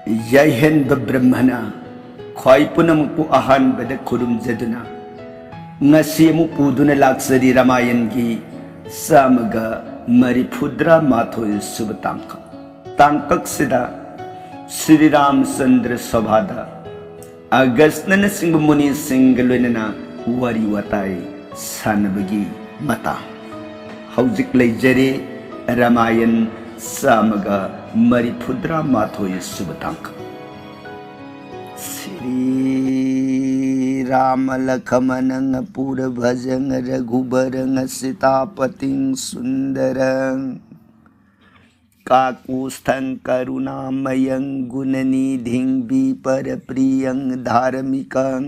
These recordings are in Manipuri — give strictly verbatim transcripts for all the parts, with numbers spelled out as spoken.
ꯌꯥꯏꯍꯟꯕ ꯕ꯭ꯔꯍꯃꯅ ꯈ꯭ꯋꯥꯏ ꯄꯨꯝꯅꯃꯛꯄꯨ ꯑꯍꯥꯟꯕꯗ ꯈꯨꯔꯨꯝꯖꯗꯨꯅ, ꯉꯁꯤ ꯑꯃꯨꯛ ꯄꯨꯗꯨꯅ ꯂꯥꯛꯆꯔꯤ ꯔꯥꯃꯥꯌꯟꯒꯤ ꯆꯥꯝꯃꯒ ꯃꯔꯤꯐꯨꯇꯔꯥ ꯃꯥꯊꯣꯏ ꯁꯨꯕ ꯇꯥꯡꯀꯛ꯫ ꯇꯥꯡꯀꯛꯁꯤꯗ ꯁ꯭ꯔꯤ ꯔꯥꯃꯆꯟꯗ꯭ꯔ ꯁꯚꯥꯗ ꯑꯒꯁꯅꯅꯆꯤꯡꯕ ꯃꯨꯅꯤꯁꯤꯡꯒ ꯂꯣꯏꯅꯅ ꯋꯥꯔꯤ ꯋꯥꯇꯥꯏ ꯁꯥꯟꯅꯕꯒꯤ ꯃꯇꯥꯡ꯫ ꯍꯧꯖꯤꯛ ꯂꯩꯖꯔꯦ ꯔꯥꯃꯥꯌꯟ ꯆꯥꯝꯃꯒ ꯃꯔꯤꯐꯨꯇꯔꯥ ꯃꯥꯊꯣꯏ ꯁꯨꯕ ꯇꯥꯡꯀꯛ꯫ ꯁ꯭ꯔꯤ ꯔꯥꯃ ꯂꯈꯃꯅꯪ ꯄꯨꯔ ꯚꯖꯪ ꯔꯘꯨꯕꯔꯪ ꯁꯤꯇꯥꯄꯇꯤꯡ ꯁꯨꯟꯗꯔꯪ ꯀꯥꯀꯨꯁꯊꯪ ꯀꯔꯨꯅꯥꯃꯌꯪ ꯒꯨꯅꯅꯤꯙꯤꯡ ꯕꯤꯄꯔ ꯄ꯭ꯔꯤꯌꯪ ꯙꯥꯔꯃꯤꯀꯪ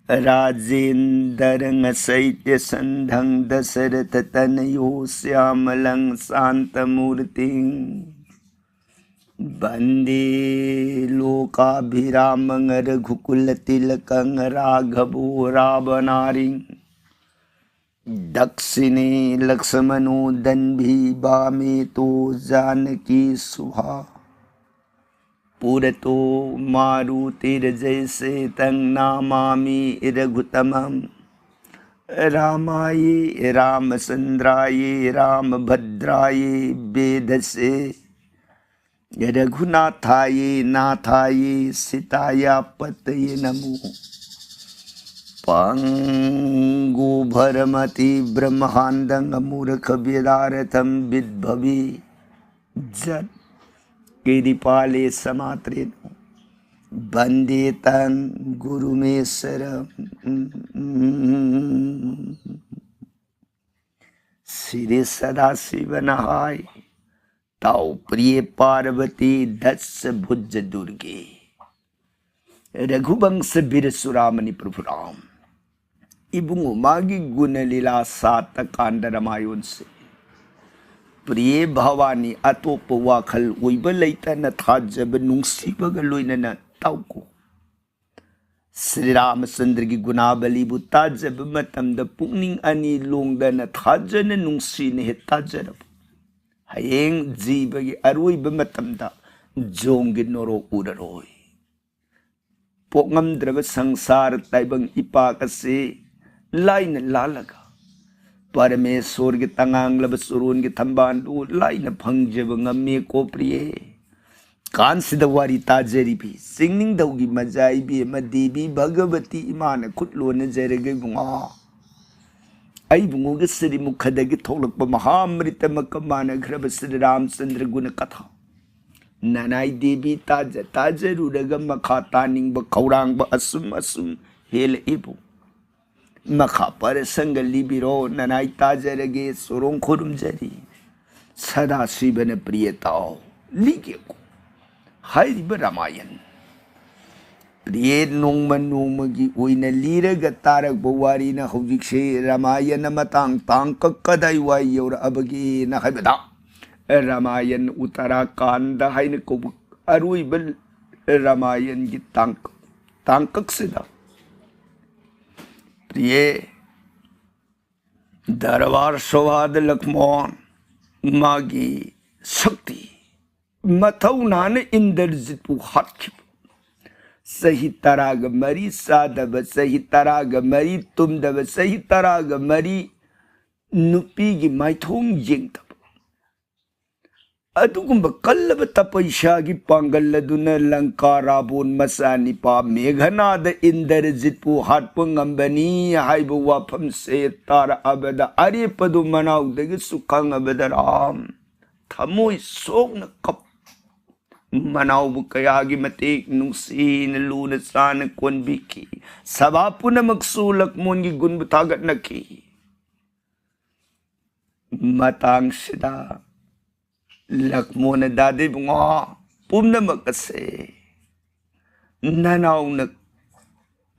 ꯔꯥꯖꯦꯟꯗꯔꯪ ꯁꯩꯇ꯭ꯌ ꯁꯟꯙꯪ ꯗꯁꯔꯊ ꯇꯅꯌꯣ ꯁ꯭ꯌꯥꯃꯂꯪ ꯁꯥꯟꯇ ꯃꯨꯔꯇꯤꯡ ꯚꯟꯗꯦ ꯂꯣꯀꯥꯚꯤꯔꯥꯃꯪ ꯔꯘꯨꯀꯨꯂ ꯇꯤꯂꯀꯪ ꯔꯥꯘꯚꯣ ꯔꯥꯚꯅꯥꯔꯤꯡ ꯗꯛꯁꯤꯅꯦ ꯂꯛꯁꯃꯅꯣ ꯗꯟꯚꯤ ꯚꯥꯃꯦ ꯇꯣ ꯖꯥꯅꯀꯤ ꯁꯨꯚꯥ ꯄꯨꯔꯇꯣ ꯃꯥꯔꯨ ꯇꯤꯔ ꯖꯩ ꯁꯦ ꯇꯪ ꯅꯥꯃꯥꯃꯤ ꯔꯘꯨꯇꯃꯝ ꯔꯥꯃꯥꯌꯦ ꯔꯥꯃꯆꯟꯗ꯭ꯔꯥꯌꯦ ꯔꯥꯃꯚꯗ꯭ꯔꯥꯌꯦ ꯚꯦꯗꯁꯦ ꯔꯘꯨꯅꯥꯊꯥꯌꯦ ꯅꯥꯊꯥꯌꯦ ꯁꯤꯇꯥꯌꯥ ꯄꯇꯌꯦ ꯅꯃꯣ꯫ ꯄꯪꯒꯣ ꯚꯔꯃꯇꯤ ꯕ꯭ꯔꯍꯃꯥꯟꯗꯪ ꯑꯃꯨꯔꯈ ꯚꯦꯗꯥꯔꯊꯝ ꯚꯤꯠꯚꯚꯤ ꯖꯠ ꯀꯤꯔꯤꯄꯥꯂꯦ ꯁꯃꯥꯇ꯭ꯔꯦꯅꯣ ꯚꯟꯗꯦ ꯇꯪ ꯒꯨꯔꯨꯃꯦꯁꯔ꯫ ꯁ꯭ꯔꯤ ꯁꯗꯥꯁꯤꯕꯅ ꯍꯥꯏ, ꯇꯥꯎ ꯄ꯭ꯔꯤꯌꯦ ꯄꯥꯔꯕꯇꯤ ꯗꯁ ꯚꯨꯖ ꯗꯨꯔꯒꯦ ꯔꯘꯨꯕꯪꯁ ꯕꯤꯔ ꯆꯨꯔꯥꯃꯅꯤ ꯄ꯭ꯔꯚꯨꯔꯥꯝ꯫ ꯏꯕꯨꯡꯉꯣ, ꯃꯥꯒꯤ ꯒꯨꯅ ꯂꯤꯂꯥ ꯁꯥꯠꯇ ꯀꯥꯟꯗ ꯔꯃꯥꯌꯣꯟꯁꯦ ꯄ꯭ꯔꯤꯌꯦ ꯚꯋꯥꯅꯤ, ꯑꯇꯣꯞꯄ ꯋꯥꯈꯜ ꯑꯣꯏꯕ ꯂꯩꯇꯅ ꯊꯥꯖꯕ ꯅꯨꯡꯁꯤꯕꯒ ꯂꯣꯏꯅꯅ ꯇꯧꯀꯣ꯫ ꯁ꯭ꯔꯤ ꯔꯥꯃꯆꯟꯗ꯭ꯔꯒꯤ ꯒꯨꯅꯥꯕꯂꯤꯕꯨ ꯇꯥꯖꯕ ꯃꯇꯝꯗ ꯄꯨꯛꯅꯤꯡ ꯑꯅꯤ ꯂꯣꯡꯗꯅ ꯊꯥꯖꯅ ꯅꯨꯡꯁꯤꯅ ꯍꯦꯛ ꯇꯥꯖꯔꯕ꯫ ꯍꯌꯦꯡ ꯖꯤꯕꯒꯤ ꯑꯔꯣꯏꯕ ꯃꯇꯝꯗ ꯖꯣꯡꯒꯤ ꯅꯣꯔꯣꯛ ꯎꯔꯔꯣꯏ꯫ ꯄꯣꯛꯉꯝꯗ꯭ꯔꯕ ꯁꯪꯁꯥꯔ ꯇꯥꯏꯕꯪ ꯏꯄꯥꯛ ꯑꯁꯤ ꯂꯥꯏꯅ ꯂꯥꯜꯂꯒ ꯄꯔꯃꯦꯁꯣꯔꯒꯤ ꯇꯉꯥꯡꯂꯕ ꯆꯨꯔꯣꯟꯒꯤ ꯊꯝꯕꯥꯜꯗꯨ ꯂꯥꯏꯅ ꯐꯪꯖꯕ ꯉꯝꯃꯤ ꯀꯣ ꯄ꯭ꯔꯤꯌꯦ꯫ ꯀꯥꯟꯁꯤꯗ ꯋꯥꯔꯤ ꯇꯥꯖꯔꯤꯕꯤ ꯆꯤꯡꯅꯤꯡꯊꯧꯒꯤ ꯃꯆꯥ ꯏꯕꯦꯝꯃ ꯗꯦꯕꯤ ꯚꯒꯕꯇꯤ ꯏꯃꯥꯅ ꯈꯨꯠ ꯂꯣꯟꯅꯖꯔꯒ ꯏꯕꯨꯡꯉꯣ, ꯑꯩꯕꯨꯡꯉꯣꯒꯤ ꯁꯤꯔꯤꯃꯨꯈꯗꯒꯤ ꯊꯣꯛꯂꯛꯄ ꯃꯍꯥꯃ꯭ꯔꯤꯇꯃꯛꯀ ꯃꯥꯟꯅꯈ꯭ꯔꯕ ꯁꯤꯔꯤ ꯔꯥꯝꯆꯟꯗ꯭ꯔ ꯒꯨꯅ ꯀꯊꯥ ꯅꯅꯥꯏ ꯗꯦꯕꯤ ꯇꯥꯖ ꯇꯥꯖꯔꯨꯔꯒ ꯃꯈꯥ ꯇꯥꯅꯤꯡꯕ ꯈꯧꯔꯥꯡꯕ ꯑꯁꯨꯝ ꯑꯁꯨꯝ ꯍꯦꯜꯂꯛꯏꯕꯨ꯫ ꯃꯈꯥ ꯄꯔꯁꯪꯒ ꯂꯤꯕꯤꯔꯣ, ꯅꯅꯥꯏ ꯇꯥꯖꯔꯒꯦ, ꯆꯨꯔꯣꯡ ꯈꯨꯔꯨꯝꯖꯔꯤ꯫ ꯁꯗꯥꯁꯤꯕꯅ ꯄ꯭ꯔꯤꯌꯦ ꯇꯥꯎ, ꯂꯤꯒꯦꯀꯣ꯫ ꯍꯥꯏꯔꯤꯕ ꯔꯥꯃꯥꯌꯟ ꯄ꯭ꯔꯤꯌꯦ ꯅꯣꯡꯃ ꯅꯣꯡꯃꯒꯤ ꯑꯣꯏꯅ ꯂꯤꯔꯒ ꯇꯥꯔꯛꯄ ꯋꯥꯔꯤꯅ ꯍꯧꯖꯤꯛꯁꯦ ꯔꯥꯃꯥꯌꯟ ꯃꯇꯥꯡ ꯇꯥꯡꯀꯛ ꯀꯗꯥꯏ ꯋꯥꯏ ꯌꯧꯔꯛꯑꯕꯒꯦꯅ ꯍꯥꯏꯕꯗ, ꯔꯥꯃꯥꯌꯟ ꯎꯠꯇꯔꯥꯀꯥꯟꯗ ꯍꯥꯏꯅ ꯀꯧꯕ ꯑꯔꯣꯏꯕ ꯔꯥꯃꯥꯌꯟꯒꯤ ꯇꯥꯡꯀꯛ, ꯇꯥꯡꯀꯛꯁꯤꯗ ꯄ꯭ꯔꯤꯌꯦ ꯗꯔꯕꯥꯔ ꯁꯣꯚꯥꯗ ꯂꯛꯃꯣꯟ ꯃꯥꯒꯤ ꯁꯛꯇꯤ ꯃꯊꯧꯅꯥꯅ ꯏꯟꯗ꯭ꯔꯖꯤꯠꯄꯨ ꯍꯥꯠꯈꯤꯕ, ꯆꯍꯤ ꯇꯔꯥꯒ ꯃꯔꯤ ꯆꯥꯗꯕ, ꯆꯍꯤ ꯇꯔꯥꯒ ꯃꯔꯤ ꯇꯨꯝꯗꯕ, ꯆꯍꯤ ꯇꯔꯥꯒ ꯃꯔꯤ ꯅꯨꯄꯤꯒꯤ ꯃꯥꯏꯊꯣꯡ ꯌꯦꯡꯗꯕ, ꯑꯗꯨꯒꯨꯝꯕ ꯀꯜꯂꯕ ꯇꯄꯩꯁꯥꯒꯤ ꯄꯥꯡꯒꯜ ꯑꯗꯨꯅ ꯂꯪꯀꯥ ꯔꯥꯕꯣꯟ ꯃꯆꯥꯅꯤꯄꯥ ꯃꯦꯘꯅꯥꯗ ꯏꯟꯗ꯭ꯔꯖꯤꯠꯄꯨ ꯍꯥꯠꯄ ꯉꯝꯕꯅꯤ ꯍꯥꯏꯕ ꯋꯥꯐꯝꯁꯦ ꯇꯥꯔꯛꯑꯕꯗ ꯑꯔꯦꯞꯄꯗꯨ ꯃꯅꯥꯎꯗꯒꯤꯁꯨ ꯈꯪꯉꯕꯗ ꯔꯥꯝ ꯊꯃꯣꯏ ꯁꯣꯛꯅ ꯀꯞ ꯃꯅꯥꯎꯕꯨ ꯀꯌꯥꯒꯤ ꯃꯇꯤꯛ ꯅꯨꯡꯁꯤꯅ ꯂꯨꯅ ꯆꯥꯅ ꯀꯣꯟꯕꯤꯈꯤ꯫ ꯁꯚꯥ ꯄꯨꯝꯅꯃꯛꯁꯨ ꯂꯛꯃꯣꯟꯒꯤ ꯒꯨꯟꯕꯨ ꯊꯥꯒꯠꯅꯈꯤ꯫ ꯃꯇꯥꯡꯁꯤꯗ ꯂꯛꯃꯣꯟꯅ ꯗꯥꯗꯤ ꯏꯕꯨꯡꯉꯣ, ꯄꯨꯝꯅꯃꯛ ꯑꯁꯦ ꯅꯅꯥꯎꯅ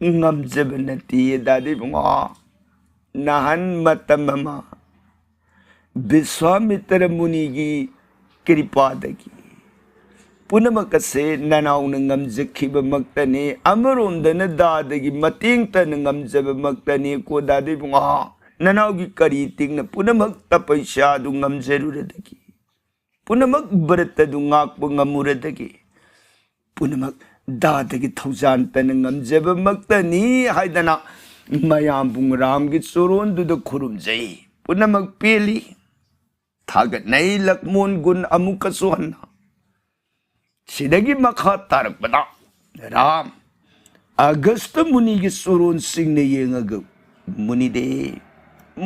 ꯉꯝꯖꯕ ꯅꯠꯇꯦ ꯗꯥꯗꯤ ꯏꯕꯨꯡꯉꯣ꯫ ꯅꯍꯥꯟ ꯃꯇꯝ ꯑꯃ ꯕꯤꯁ꯭ꯋꯥꯃꯤꯇ꯭ꯔ ꯃꯨꯅꯤꯒꯤ ꯀ꯭ꯔꯤꯄꯥꯗꯒꯤ ꯄꯨꯝꯅꯃꯛ ꯑꯁꯦ ꯅꯅꯥꯎꯅ ꯉꯝꯖꯈꯤꯕꯃꯛꯇꯅꯤ꯫ ꯑꯃꯔꯣꯝꯗꯅ ꯗꯥꯗꯒꯤ ꯃꯇꯦꯡꯇꯅ ꯉꯝꯖꯕꯃꯛꯇꯅꯤ ꯀꯣ ꯗꯥꯗꯤ ꯏꯕꯨꯡꯉꯣ꯫ ꯅꯅꯥꯎꯒꯤ ꯀꯔꯤ ꯇꯤꯡꯅ ꯄꯨꯝꯅꯃꯛ ꯇꯄꯩꯁꯥꯗꯨ ꯉꯝꯖꯔꯨꯔꯗꯒꯤ꯫ ꯄꯨꯝꯅꯃꯛ ꯚꯔꯠ ꯑꯗꯨ ꯉꯥꯛꯄ ꯉꯝꯃꯨꯔꯗꯒꯤ ꯄꯨꯝꯅꯃꯛ ꯗꯥꯗꯒꯤ ꯊꯧꯖꯥꯟꯇꯅ ꯉꯝꯖꯕꯃꯛꯇꯅꯤ ꯍꯥꯏꯗꯅ ꯃꯌꯥꯝꯕꯨ ꯔꯥꯝꯒꯤ ꯆꯣꯔꯣꯟꯗꯨꯗ ꯈꯨꯔꯨꯝꯖꯩ꯫ ꯄꯨꯝꯅꯃꯛ ꯄꯦꯜꯂꯤ꯫ ꯊꯥꯒꯠꯅꯩ ꯂꯛꯃꯣꯟ ꯒꯨꯟ ꯑꯃꯨꯛꯀꯁꯨ ꯍꯟꯅ꯫ ꯁꯤꯗꯒꯤ ꯃꯈꯥ ꯇꯥꯔꯛꯄꯗ ꯔꯥꯝ ꯑꯒꯁꯇ ꯃꯨꯅꯤꯒꯤ ꯆꯣꯔꯣꯟꯁꯤꯡꯅ ꯌꯦꯡꯉꯒ ꯃꯨꯅꯤꯗꯦ,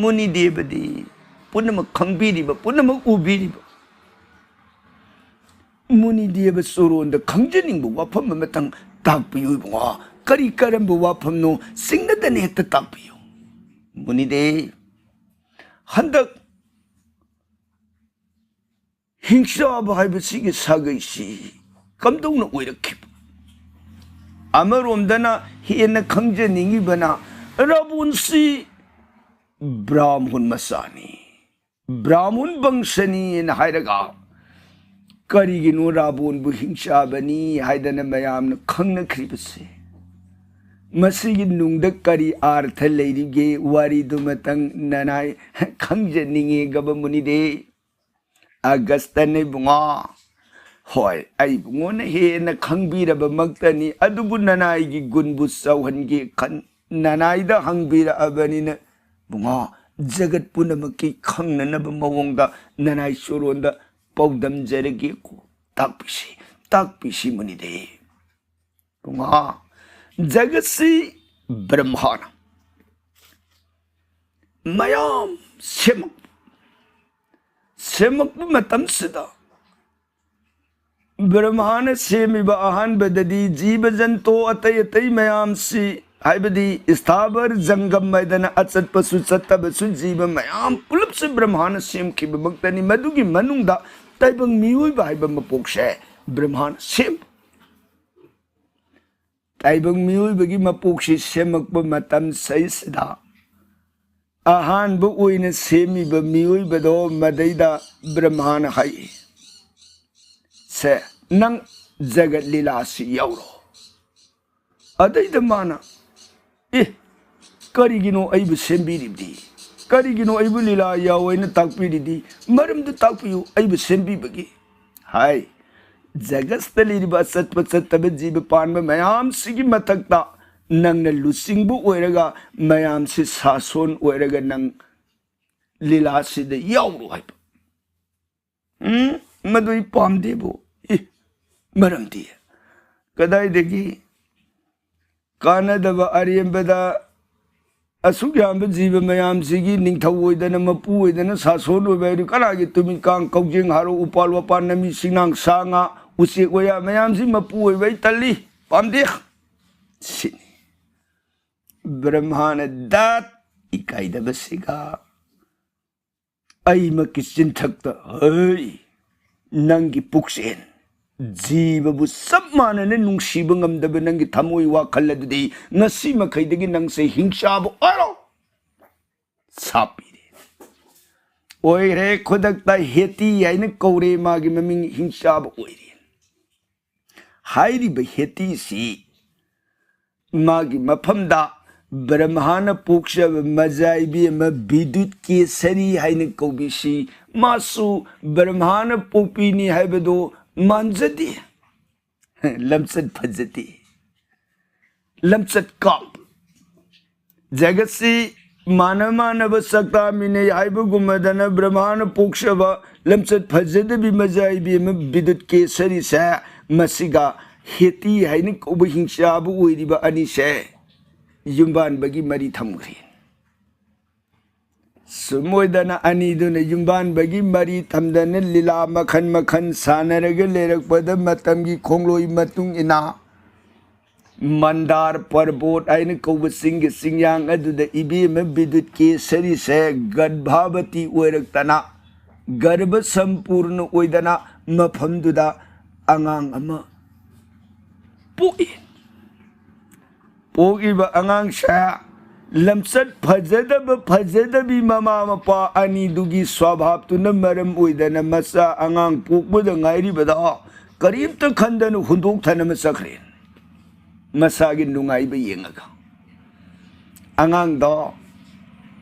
ꯃꯨꯅꯤꯗꯦꯕꯗꯤ ꯄꯨꯝꯅꯃꯛ ꯈꯪꯕꯤꯔꯤꯕ, ꯄꯨꯝꯅꯃꯛ ꯎꯕꯤꯔꯤꯕ ꯃꯨꯅꯤꯗꯦꯕ ꯆꯣꯔꯣꯟꯗ ꯈꯪꯖꯅꯤꯡꯕ ꯋꯥꯐꯝ ꯑꯃꯇꯪ ꯇꯥꯛꯄꯤꯌꯨ ꯏꯕꯨꯡꯉꯣ꯫ ꯀꯔꯤ ꯀꯔꯝꯕ ꯋꯥꯐꯝꯅꯣ ꯁꯤꯡꯅꯗꯅ ꯍꯦꯛꯇ ꯇꯥꯛꯄꯤꯌꯨ꯫ ꯃꯨꯅꯤꯗꯦ, ꯍꯟꯗꯛ ꯍꯤꯡꯆꯥꯕ ꯍꯥꯏꯕꯁꯤꯒꯤ ꯁꯥꯒꯩꯁꯤ ꯀꯝꯗꯧꯅ ꯑꯣꯏꯔꯛꯈꯤꯕ? ꯑꯃꯔꯣꯝꯗꯅ ꯍꯦꯟꯅ ꯈꯪꯖꯅꯤꯡꯉꯤꯕꯅ ꯔꯥꯕꯣꯟꯁꯤ ꯕ꯭ꯔꯥꯍꯃꯨꯟ ꯃꯆꯥꯅꯤ, ꯕ꯭ꯔꯥꯍꯃꯨꯟ ꯕꯪꯁꯅꯤꯅ ꯍꯥꯏꯔꯒ ꯀꯔꯤꯒꯤꯅꯣ ꯔꯥꯕꯣꯟꯕꯨ ꯍꯤꯡꯆꯥꯕꯅꯤ ꯍꯥꯏꯗꯅ ꯃꯌꯥꯝꯅ ꯈꯪꯅꯈ꯭ꯔꯤꯕꯁꯦ? ꯃꯁꯤꯒꯤ ꯅꯨꯡꯗ ꯀꯔꯤ ꯑꯥꯔꯊ ꯂꯩꯔꯤꯒꯦ? ꯋꯥꯔꯤꯗꯨꯃꯇꯪ ꯅꯅꯥꯏ ꯈꯪꯖꯅꯤꯡꯉꯦ ꯒꯕ ꯃꯨꯅꯤꯗꯦ꯫ ꯑꯒꯁꯇꯅ ꯏꯕꯨꯡꯉꯣ, ꯍꯣꯏ, ꯑꯩ ꯏꯕꯨꯡꯉꯣꯅ ꯍꯦꯟꯅ ꯈꯪꯕꯤꯔꯕꯃꯛꯇꯅꯤ, ꯑꯗꯨꯕꯨ ꯅꯅꯥꯏꯒꯤ ꯒꯨꯟꯕꯨ ꯆꯥꯎꯍꯟꯒꯦ ꯈꯟ ꯅꯅꯥꯏꯗ ꯍꯪꯕꯤꯔꯛꯑꯕꯅꯤꯅ ꯏꯕꯨꯡꯉꯣ, ꯖꯒꯠ ꯄꯨꯝꯅꯃꯛꯀꯤ ꯈꯪꯅꯅꯕ ꯃꯑꯣꯡꯗ ꯅꯅꯥꯏ ꯆꯣꯔꯣꯟꯗ ꯄꯥꯎꯗꯝꯖꯔꯒꯦꯀꯣ꯫ ꯇꯥꯛꯄꯤꯁꯤ, ꯇꯥꯛꯄꯤꯁꯤ ꯃꯨꯅꯤꯗꯦ꯫ ꯏꯕꯨꯡꯉꯣ, ꯖꯒꯠꯁꯤ ꯕ꯭ꯔꯍꯃꯥꯅ ꯃꯌꯥꯝ ꯁꯦꯝꯃꯛ ꯁꯦꯝꯃꯛꯄ ꯃꯇꯝꯁꯤꯗ ꯕ꯭ꯔꯍꯃꯥꯅ ꯁꯦꯝꯃꯤꯕ ꯑꯍꯥꯟꯕꯗꯗꯤ ꯖꯤꯕ ꯖꯟꯇꯨ ꯑꯇꯩ ꯑꯇꯩ ꯃꯌꯥꯝꯁꯤ, ꯍꯥꯏꯕꯗꯤ ꯏꯁꯊꯥꯕꯔ ꯖꯪꯒꯝ ꯍꯥꯏꯗꯅ ꯑꯆꯠꯄꯁꯨ ꯆꯠꯇꯕꯁꯨ ꯖꯤꯕ ꯃꯌꯥꯝ ꯄꯨꯂꯞꯁꯨ ꯕ꯭ꯔꯍꯃꯥꯅ ꯁꯦꯝꯈꯤꯕꯃꯛꯇꯅꯤ꯫ ꯃꯗꯨꯒꯤ ꯃꯅꯨꯡꯗ ꯇꯥꯏꯕꯪ ꯃꯤꯑꯣꯏꯕ ꯍꯥꯏꯕ ꯃꯄꯣꯛꯁꯦ ꯕ꯭ꯔꯍꯃꯥꯅ ꯁꯦꯝꯕ꯫ ꯇꯥꯏꯕꯪ ꯃꯤꯑꯣꯏꯕꯒꯤ ꯃꯄꯣꯛꯁꯤ ꯁꯦꯝꯃꯛꯄ ꯃꯇꯝ ꯁꯩꯁꯤꯗ ꯑꯍꯥꯟꯕ ꯑꯣꯏꯅ ꯁꯦꯝꯃꯤꯕ ꯃꯤꯑꯣꯏꯕꯗꯣ ꯃꯗꯩꯗ ꯕ꯭ꯔꯍꯃꯥꯅ ꯍꯥꯏ, "ꯁꯦ, ꯅꯪ ꯖꯒꯠ ꯂꯤꯂꯥꯁꯤ ꯌꯥꯎꯔꯣ"꯫ ꯑꯗꯩꯗ ꯃꯥꯅ, "ꯑꯦ, ꯀꯔꯤꯒꯤꯅꯣ ꯑꯩꯕꯨ ꯁꯦꯝꯕꯤꯔꯤꯕꯗꯤ? ꯀꯔꯤꯒꯤꯅꯣ ꯑꯩꯕꯨ ꯂꯤꯂꯥ ꯌꯥꯎ ꯍꯥꯏꯅ ꯇꯥꯛꯄꯤꯔꯤꯗꯤ? ꯃꯔꯝꯗꯨ ꯇꯥꯛꯄꯤꯌꯨ, ꯑꯩꯕꯨ ꯁꯦꯝꯕꯤꯕꯒꯤ꯫ ꯍꯥꯏ, ꯖꯒꯠꯁꯤꯗ ꯂꯩꯔꯤꯕ ꯑꯆꯠꯄ ꯆꯠꯇꯕ ꯖꯤꯕ ꯄꯥꯟꯕ ꯃꯌꯥꯝꯁꯤꯒꯤ ꯃꯊꯛꯇ ꯅꯪꯅ ꯂꯨꯆꯤꯡꯕ ꯑꯣꯏꯔꯒ, ꯃꯌꯥꯝꯁꯤ ꯁꯥꯁꯣꯟ ꯑꯣꯏꯔꯒ ꯅꯪ ꯂꯤꯂꯥꯁꯤꯗ ꯌꯥꯎꯔꯣ ꯍꯥꯏꯕ꯫ ꯎꯝ, ꯃꯗꯨ ꯑꯩ ꯄꯥꯝꯗꯦꯕꯨ꯫ ꯏ, ꯃꯔꯝꯗꯤ ꯀꯗꯥꯏꯗꯒꯤ ꯀꯥꯟꯅꯗꯕ ꯑꯔꯦꯝꯕꯗ ꯑꯁꯨꯛ ꯌꯥꯝꯕ ꯖꯤꯕ ꯃꯌꯥꯝꯁꯤꯒꯤ ꯅꯤꯡꯊꯧ ꯑꯣꯏꯗꯅ, ꯃꯄꯨ ꯑꯣꯏꯗꯅ, ꯁꯥꯁꯣꯟ ꯑꯣꯏꯕ ꯍꯥꯏꯗꯨ ꯀꯅꯥꯒꯤ? ꯇꯨꯃꯤꯠ ꯀꯥꯡ, ꯀꯧꯖꯦꯡ, ꯍꯥꯔꯧ, ꯎꯄꯥꯜ ꯋꯥꯄꯥꯜ, ꯅꯥꯃꯤ ꯁꯤꯡꯅꯥꯡ, ꯁꯥ ꯉꯥ, ꯎꯆꯦꯛ ꯋꯥꯌꯥ ꯃꯌꯥꯝꯁꯤ ꯃꯄꯨ ꯑꯣꯏꯕ ꯑꯩ ꯇꯜꯂꯤ, ꯄꯥꯝꯗꯦ꯫ ꯁꯤꯅꯤ꯫ ꯕ꯭ꯔꯍꯃꯥꯅ ꯗꯠ ꯏꯀꯥꯏꯗꯕꯁꯤꯒ ꯑꯩꯃꯛꯀꯤ ꯆꯤꯟꯊꯛꯇ, ꯍꯩ, ꯅꯪꯒꯤ ꯄꯨꯛꯆꯦꯟ, ꯖꯤꯕꯕꯨ ꯆꯞ ꯃꯥꯟꯅꯅ ꯅꯨꯡꯁꯤꯕ ꯉꯝꯗꯕ ꯅꯪꯒꯤ ꯊꯃꯣꯏ ꯋꯥꯈꯜ ꯑꯗꯨꯗꯤ ꯉꯁꯤ ꯃꯈꯩꯗꯒꯤ ꯅꯪꯁꯦ ꯍꯤꯡꯆꯥꯕ ꯑꯣꯏꯔꯣ꯫ ꯁꯥꯞ ꯄꯤꯔꯦ꯫ ꯑꯣꯏꯔꯦ, ꯈꯨꯗꯛꯇ ꯍꯦꯇꯤ ꯍꯥꯏꯅ ꯀꯧꯔꯦ, ꯃꯥꯒꯤ ꯃꯃꯤꯡ ꯍꯤꯡꯆꯥꯕ ꯑꯣꯏꯔꯦ꯫ ꯍꯥꯏꯔꯤꯕ ꯍꯦꯇꯤꯁꯤ ꯃꯥꯒꯤ ꯃꯐꯝꯗ ꯕ꯭ꯔꯍꯃꯥꯅ ꯄꯣꯛꯆꯕ ꯃꯖꯥ ꯏꯕꯦꯝꯃ ꯕꯤꯗꯨꯠ ꯀꯦꯁꯔꯤ ꯍꯥꯏꯅ ꯀꯧꯕꯤꯁꯤ, ꯃꯥꯁꯨ ꯕ꯭ꯔꯍꯃꯥꯅ ꯄꯣꯛꯄꯤꯅꯤ ꯍꯥꯏꯕꯗꯨ ꯃꯥꯟꯖꯗꯦ꯫ ꯂꯝꯆꯠ ꯐꯖꯗꯦ, ꯂꯝꯆꯠ ꯀꯥꯞ꯫ ꯖꯒꯠꯁꯤ ꯃꯥꯟꯅ ꯃꯥꯟꯅꯕ ꯆꯥꯛꯇꯥꯃꯤꯟꯅꯩ ꯍꯥꯏꯕꯒꯨꯝꯕꯗꯅ ꯕ꯭ꯔꯍꯃꯥꯅ ꯄꯣꯛꯆꯕ ꯂꯝꯆꯠ ꯐꯖꯗꯕꯤ ꯃꯖꯥ ꯏꯕꯦꯝꯃ ꯕꯤꯗꯨꯠ ꯀꯦꯁꯔꯤꯁꯦ, ꯃꯁꯤꯒ ꯍꯦꯇꯤ ꯍꯥꯏꯅ ꯀꯧꯕ ꯍꯤꯡꯆꯥꯕ ꯑꯣꯏꯔꯤꯕ ꯑꯅꯤꯁꯦ ꯌꯨꯝꯕꯥꯟꯕꯒꯤ ꯃꯔꯤ ꯊꯝꯈ꯭ꯔꯦ꯫ ꯁꯨꯝ ꯑꯣꯏꯗꯅ ꯑꯅꯤꯗꯨꯅ ꯌꯨꯝꯕꯥꯟꯕꯒꯤ ꯃꯔꯤ ꯊꯝꯗꯅ ꯂꯤꯂꯥ ꯃꯈꯜ ꯃꯈꯜ ꯁꯥꯟꯅꯔꯒ ꯂꯩꯔꯛꯄꯗ, ꯃꯇꯝꯒꯤ ꯈꯣꯡꯂꯣꯏ ꯃꯇꯨꯡ ꯏꯟꯅ ꯃꯟꯗꯥꯔ ꯄꯔꯕꯣꯠ ꯍꯥꯏꯅ ꯀꯧꯕ ꯆꯤꯡꯒꯤ ꯆꯤꯡꯌꯥꯡ ꯑꯗꯨꯗ ꯏꯕꯦꯝꯃ ꯕꯤꯗꯨꯠ ꯀꯦꯁꯔꯤꯁꯦ ꯒꯔꯚꯥꯕꯇꯤ ꯑꯣꯏꯔꯛꯇꯅ, ꯒꯔꯚ ꯁꯝꯄꯨꯔꯅ ꯑꯣꯏꯗꯅ ꯃꯐꯝꯗꯨꯗ ꯑꯉꯥꯡ ꯑꯃ ꯄꯣꯛꯏ꯫ ꯄꯣꯛꯏꯕ ꯑꯉꯥꯡꯁꯦ ꯂꯝꯆꯠ ꯐꯖꯗꯕ ꯐꯖꯗꯕꯤ ꯃꯃꯥ ꯃꯄꯥ ꯑꯅꯤꯗꯨꯒꯤ ꯁ꯭ꯋꯥꯚꯥꯕꯇꯨꯅ ꯃꯔꯝ ꯑꯣꯏꯗꯅ ꯃꯆꯥ ꯑꯉꯥꯡ ꯄꯣꯛꯄꯗ ꯉꯥꯏꯔꯤꯕꯗꯣ ꯀꯔꯤꯝꯇ ꯈꯟꯗꯅ ꯍꯨꯟꯗꯣꯛꯊꯅꯕ ꯆꯠꯈ꯭ꯔꯦ꯫ ꯃꯁꯥꯒꯤ ꯅꯨꯡꯉꯥꯏꯕ ꯌꯦꯡꯉꯒ ꯑꯉꯥꯡꯗꯣ